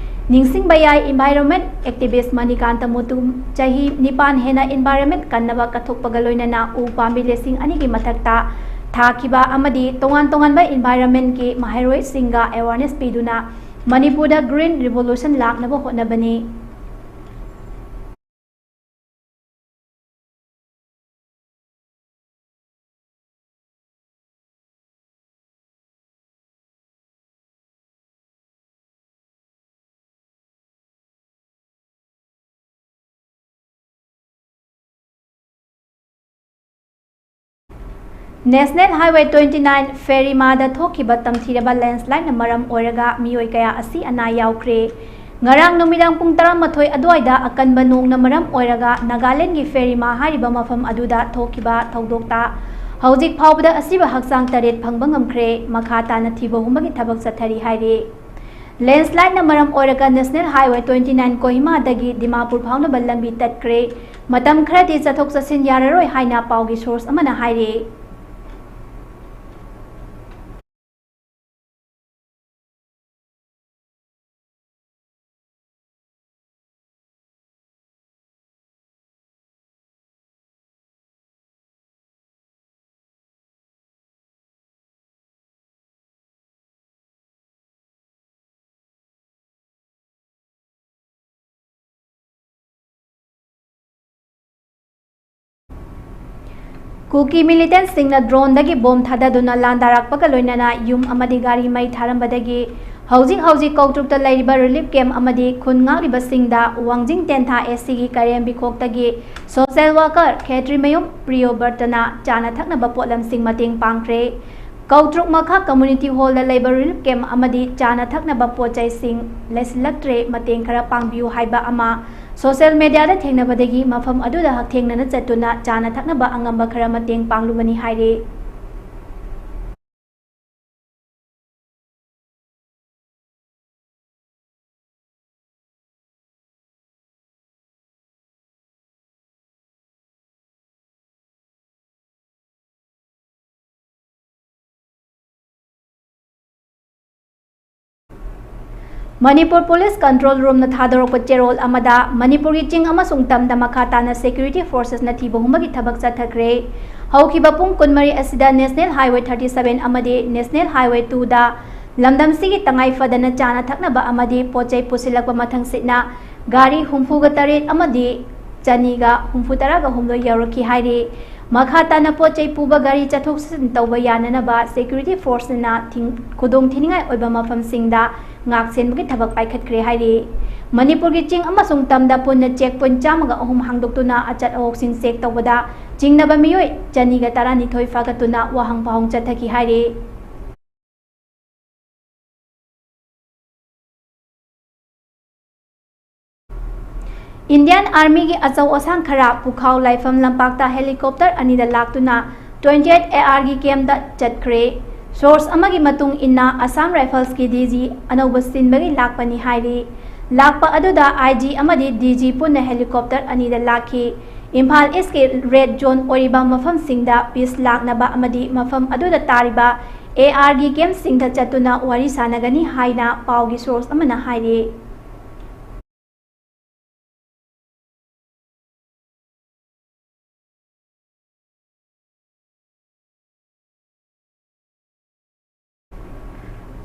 ꯅꯤꯡꯁꯤꯡꯕ ꯌꯥꯏ, environment activist ꯃꯅꯤꯀꯥꯟꯇ ꯃꯨꯇꯨꯝ ꯆꯍꯤ ꯅꯤꯄꯥꯟ ꯍꯦꯟꯅ environment ꯀꯟꯅꯕ ꯀꯠꯊꯣꯛꯄꯒ ꯂꯣꯏꯅꯅ ꯎ ꯄꯥꯝꯕꯤ ꯂꯤꯁꯤꯡ ꯑꯅꯤꯒꯤ ꯃꯊꯛꯇ ꯊꯥꯈꯤꯕ ꯑꯃꯗꯤ ꯇꯣꯉꯥꯟ ꯇꯣꯉꯥꯟꯕ environmentꯀꯤ ꯃꯍꯩꯔꯣꯏꯁꯤꯡꯒ awareness ꯄꯤꯗꯨꯅ ꯃꯅꯤꯄꯨꯔꯗ green revolution ꯂꯥꯛꯅꯕ ꯍꯣꯠꯅꯕꯅꯤ꯫ National Highway twenty nine ꯐꯦꯔꯤꯃꯥꯗ ꯊꯣꯛꯈꯤꯕ ꯇꯝꯊꯤꯔꯕ ꯂꯦꯟꯁꯂꯥꯏꯠꯅ ꯃꯔꯝ ꯑꯣꯏꯔꯒ ꯃꯤꯑꯣꯏ ꯀꯌꯥ ꯑꯁꯤ ꯑꯅꯥ ꯌꯥꯎꯈ꯭ꯔꯦ꯫ ꯉꯔꯥꯡ ꯅꯨꯃꯤꯗꯥꯡ ꯄꯨꯡ ꯇꯔꯥꯃꯥꯊꯣꯏ ꯑꯗꯨꯋꯥꯏꯗ ꯑꯀꯟꯕ ꯅꯣꯡꯅ ꯃꯔꯝ ꯑꯣꯏꯔꯒ ꯅꯥꯒꯥꯂꯦꯟꯒꯤ ꯐꯦꯔꯤꯃꯥ ꯍꯥꯏꯔꯤꯕ ꯃꯐꯝ ꯑꯗꯨꯗ ꯊꯣꯛꯈꯤꯕ ꯊꯧꯗꯣꯛꯇ ꯍꯧꯖꯤꯛ ꯐꯥꯎꯕꯗ ꯑꯁꯤꯕ ꯍꯛꯆꯥꯡ ꯇꯔꯦꯠ ꯐꯪꯕ ꯉꯝꯈ꯭ꯔꯦ꯫ ꯃꯈꯥ ꯇꯥꯅ ꯊꯤꯕ ꯍꯨꯝꯕꯒꯤ ꯊꯕꯛ ꯆꯠꯊꯔꯤ ꯍꯥꯏꯔꯤ꯫ ꯂꯦꯟꯁꯂꯥꯏꯠꯅ ꯃꯔꯝ ꯑꯣꯏꯔꯒ National Highway twenty nine ꯀꯣꯍꯤꯃꯥꯗꯒꯤ Dimapur ꯐꯥꯎꯅꯕ ꯂꯝꯕꯤ ꯇꯠꯈ꯭ꯔꯦ꯫ ꯃꯇꯝ ꯈꯔꯗꯤ ꯆꯠꯊꯣꯛ ꯆꯠꯁꯤꯟ ꯌꯥꯔꯔꯣꯏ ꯍꯥꯏꯅ ꯄꯥꯎꯒꯤ ꯁꯣꯔꯁ ꯑꯃꯅ ꯍꯥꯏꯔꯤ꯫ ꯀꯨꯀꯤ ꯃꯤꯂꯤꯇꯦꯟꯠꯁꯤꯡꯅ ꯗ꯭ꯔꯣꯟꯗꯒꯤ ꯕꯣꯝ ꯊꯥꯗꯗꯨꯅ ꯂꯥꯟꯗꯥꯔꯛꯄꯒ ꯂꯣꯏꯅꯅ ꯌꯨꯝ ꯑꯃꯗꯤ ꯒꯥꯔꯤ ꯃꯩ ꯊꯥꯔꯝꯕꯗꯒꯤ ꯍꯧꯖꯤꯛ ꯍꯧꯖꯤꯛ ꯀꯧꯇ꯭ꯔꯨꯛꯇ ꯂꯩꯔꯤꯕ ꯔꯤꯂꯤꯐ ꯀꯦꯝꯞ ꯑꯃꯗꯤ ꯈꯨꯟ ꯉꯥꯛꯂꯤꯕꯁꯤꯡꯗ ꯋꯥꯡꯖꯤꯡ ꯇꯦꯟꯊꯥ ꯑꯦꯁ ꯁꯤꯒꯤ ꯀꯔꯦꯝꯕꯤꯈꯣꯛꯇꯒꯤ ꯁꯣꯁꯦꯜ ꯋꯥꯀꯔ ꯈꯦꯇ꯭ꯔꯤꯃꯌꯨꯝ ꯄ꯭ꯔꯤꯌꯣꯕꯔꯇꯅ ꯆꯥꯅ ꯊꯛꯅꯕ ꯄꯣꯠꯂꯝꯁꯤꯡ ꯃꯇꯦꯡ ꯄꯥꯡꯈ꯭ꯔꯦ꯫ ꯀꯧꯇ꯭ꯔꯨꯛ ꯃꯈꯥ ꯀꯝꯃ꯭ꯌꯨꯅꯤꯇꯤ ꯍꯣꯜꯗ ꯂꯩꯕ ꯔꯤꯂꯤꯐ ꯀꯦꯝꯞ ꯑꯃꯗꯤ ꯆꯥꯅ ꯊꯛꯅꯕ ꯄꯣꯠ ꯆꯩꯁꯤꯡ ꯂꯩꯁꯤꯜꯂꯛꯇ꯭ꯔꯦ, ꯃꯇꯦꯡ ꯈꯔ ꯄꯥꯡꯕꯤꯌꯨ ꯍꯥꯏꯕ ꯑꯃ ꯁꯣꯁꯦꯜ ꯃꯦꯗꯤꯌꯥꯗ ꯊꯦꯡꯅꯕꯗꯒꯤ ꯃꯐꯝ ꯑꯗꯨꯗ ꯍꯛꯊꯦꯡꯅꯅ ꯆꯠꯇꯨꯅ ꯆꯥꯅ ꯊꯛꯅꯕ ꯑꯉꯝꯕ ꯈꯔ ꯃꯇꯦꯡ ꯄꯥꯡꯂꯨꯕꯅꯤ ꯍꯥꯏꯔꯤ꯫ ꯃꯅꯤꯄꯨꯔ ꯄꯨꯂꯤꯁ ꯀꯟꯇ꯭ꯔꯣꯜ ꯔꯨꯝꯅ ꯊꯥꯗꯣꯔꯛꯄ ꯆꯦꯔꯣꯜ ꯑꯃꯗ ꯃꯅꯤꯄꯨꯔꯒꯤ ꯆꯤꯡ ꯑꯃꯁꯨꯡ ꯇꯝꯗ ꯃꯈꯥ ꯇꯥꯅ ꯁꯦꯀ꯭ꯌꯨꯔꯤꯇꯤ ꯐꯣꯔꯁꯦꯁꯅ ꯊꯤꯕ ꯍꯨꯝꯕꯒꯤ ꯊꯕꯛ ꯆꯠꯊꯈ꯭ꯔꯦ꯫ ꯍꯧꯈꯤꯕ ꯄꯨꯡ ꯀꯨꯟꯃꯔꯤ ꯑꯁꯤꯗ National Highway thirty seven ꯑꯃꯗꯤ National Highway twoꯗ ꯂꯝꯗꯝꯁꯤꯒꯤ ꯇꯉꯥꯏ ꯐꯗꯅ ꯆꯥꯅ ꯊꯛꯅꯕ ꯑꯃꯗꯤ ꯄꯣꯠ ꯆꯩ ꯄꯨꯁꯤꯜꯂꯛꯄ ꯃꯊꯪꯁꯤꯠꯅ ꯒꯥꯔꯤ ꯍꯨꯝꯐꯨꯒ ꯇꯔꯦꯠ ꯑꯃꯗꯤ ꯆꯅꯤꯒ ꯍꯨꯝꯐꯨ ꯇꯔꯥꯒ ꯍꯨꯝꯗꯣꯏ ꯌꯧꯔꯛꯈꯤ ꯍꯥꯏꯔꯤ꯫ ꯃꯈꯥ ꯇꯥꯅ ꯄꯣꯠ ꯆꯩ ꯄꯨꯕ ꯒꯥꯔꯤ ꯆꯠꯊꯣꯛ ꯆꯠꯁꯤꯟ ꯇꯧꯕ ꯌꯥꯅꯅꯕ ꯁꯦꯀ꯭ꯌꯨꯔꯤꯇꯤ ꯐꯣꯔꯁꯅ ꯊꯤꯡ-, ꯈꯨꯗꯣꯡ ꯊꯤꯅꯤꯡꯉꯥꯏ ꯑꯣꯏꯕ ꯃꯐꯝꯁꯤꯡꯗ ꯉꯥꯛ ꯁꯦꯟꯕꯒꯤ ꯊꯕꯛ ꯄꯥꯏꯈꯠꯈ꯭ꯔꯦ ꯍꯥꯏꯔꯤ꯫ ꯃꯅꯤꯄꯨꯔꯒꯤ ꯆꯤꯡ ꯑꯃꯁꯨꯡ ꯇꯝꯗ ꯄꯨꯟꯅ ꯆꯦꯛ ꯄꯣꯏꯟꯠ ꯆꯥꯝꯃꯒ ꯑꯍꯨꯝ ꯍꯥꯡꯗꯣꯛꯇꯨꯅ ꯑꯆꯠ ꯑꯋꯣꯛꯁꯤꯡ ꯆꯦꯛ ꯇꯧꯕꯗ ꯆꯤꯡꯅꯕ ꯃꯤꯑꯣꯏ ꯆꯅꯤꯒ ꯇꯔꯥꯅꯤꯊꯣꯏ ꯐꯥꯒꯠꯇꯨꯅ ꯋꯥꯍꯪ ꯄꯥꯎꯍꯪ ꯆꯠꯊꯈꯤ ꯍꯥꯏꯔꯤ꯫ Indian Armyꯒꯤ ꯑꯆꯧ ꯑꯁꯥꯡ ꯈꯔ ꯄꯨꯈꯥꯎ ꯂꯥꯏꯐꯝ ꯂꯝꯄꯥꯛꯇ helicopter ꯑꯅꯤꯗ ꯂꯥꯛꯇꯨꯅ twenty eight ARꯒꯤ campꯇ ꯆꯠꯈ꯭ꯔꯦ꯫ Source ꯑꯃꯒꯤ ꯃꯇꯨꯡ ꯏꯟꯅ, Assam Riflesꯀꯤ DG ꯑꯅꯧꯕ ꯁꯤꯟꯕꯒꯤ ꯂꯥꯛꯄꯅꯤ ꯍꯥꯏꯔꯤ꯫ ꯂꯥꯛꯄ ꯑꯗꯨꯗ IG ꯑꯃꯗꯤ DG ꯄꯨꯟꯅ helicopter ꯑꯅꯤꯗ ꯂꯥꯛꯈꯤ꯫ ꯏꯝꯐꯥꯜ Eastꯀꯤ red zone ꯑꯣꯏꯔꯤꯕ ꯃꯐꯝꯁꯤꯡꯗ peace ꯂꯥꯛꯅꯕ ꯑꯃꯗꯤ ꯃꯐꯝ ꯑꯗꯨꯗ ꯇꯥꯔꯤꯕ ARꯒꯤ campꯁꯤꯡꯗ ꯆꯠꯇꯨꯅ ꯋꯥꯔꯤ ꯁꯥꯟꯅꯒꯅꯤ ꯍꯥꯏꯅ ꯄꯥꯎꯒꯤ source ꯑꯃꯅ ꯍꯥꯏꯔꯤ꯫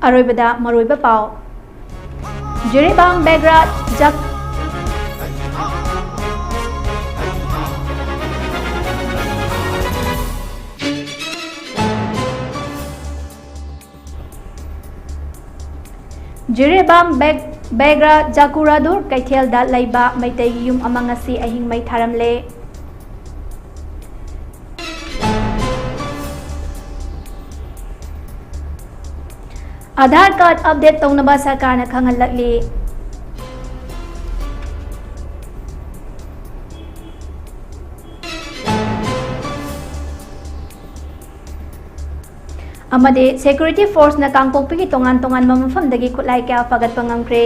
ꯑꯔꯣꯏꯕꯗ ꯃꯔꯨꯑꯣꯏꯕ ꯄꯥꯎ꯫ ꯖꯤꯔꯤꯕꯥꯝ ꯕꯦꯒ꯭ꯔꯥ ꯖꯛ-, ꯖꯤꯔꯤꯕꯥꯝ ꯕꯦꯒ-, ꯕꯦꯒ꯭ꯔꯥ ꯖꯀꯨꯔꯥꯗꯨꯔ ꯀꯩꯊꯦꯜꯗ ꯂꯩꯕ ꯃꯩꯇꯩꯒꯤ ꯌꯨꯝ ꯑꯃ ꯉꯁꯤ ꯑꯍꯤꯡ ꯃꯩ ꯊꯥꯔꯝꯂꯦ꯫ ꯑꯥꯙꯥꯔ card update ꯇꯧꯅꯕ ꯁꯔꯀꯥꯔꯅ ꯈꯪꯍꯜꯂꯛꯂꯤ꯫ ꯑꯃꯗꯤ security forceꯅ ꯀꯥꯡꯄꯣꯛꯄꯤꯒꯤ ꯇꯣꯉꯥꯟ ꯇꯣꯉꯥꯟꯕ ꯃꯐꯝꯗꯒꯤ ꯈꯨꯠꯂꯥꯏ ꯀꯌꯥ ꯐꯥꯒꯠꯄ ꯉꯝꯈ꯭ꯔꯦ꯫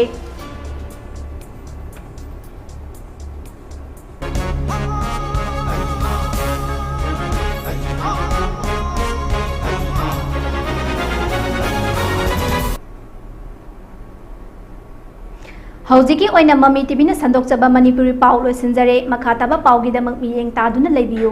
ꯍꯧꯖꯤꯛꯀꯤ ꯑꯣꯏꯅ ꯃꯃꯤ ꯇꯤꯚꯤꯅ ꯁꯟꯗꯣꯛꯆꯕ ꯃꯅꯤꯄꯨꯔꯤ ꯄꯥꯎ ꯂꯣꯏꯁꯤꯟꯖꯔꯦ꯫ ꯃꯈꯥ ꯇꯥꯕ ꯄꯥꯎꯒꯤꯗꯃꯛ ꯃꯤꯠꯌꯦꯡ ꯇꯥꯗꯨꯅ ꯂꯩꯕꯤꯌꯨ꯫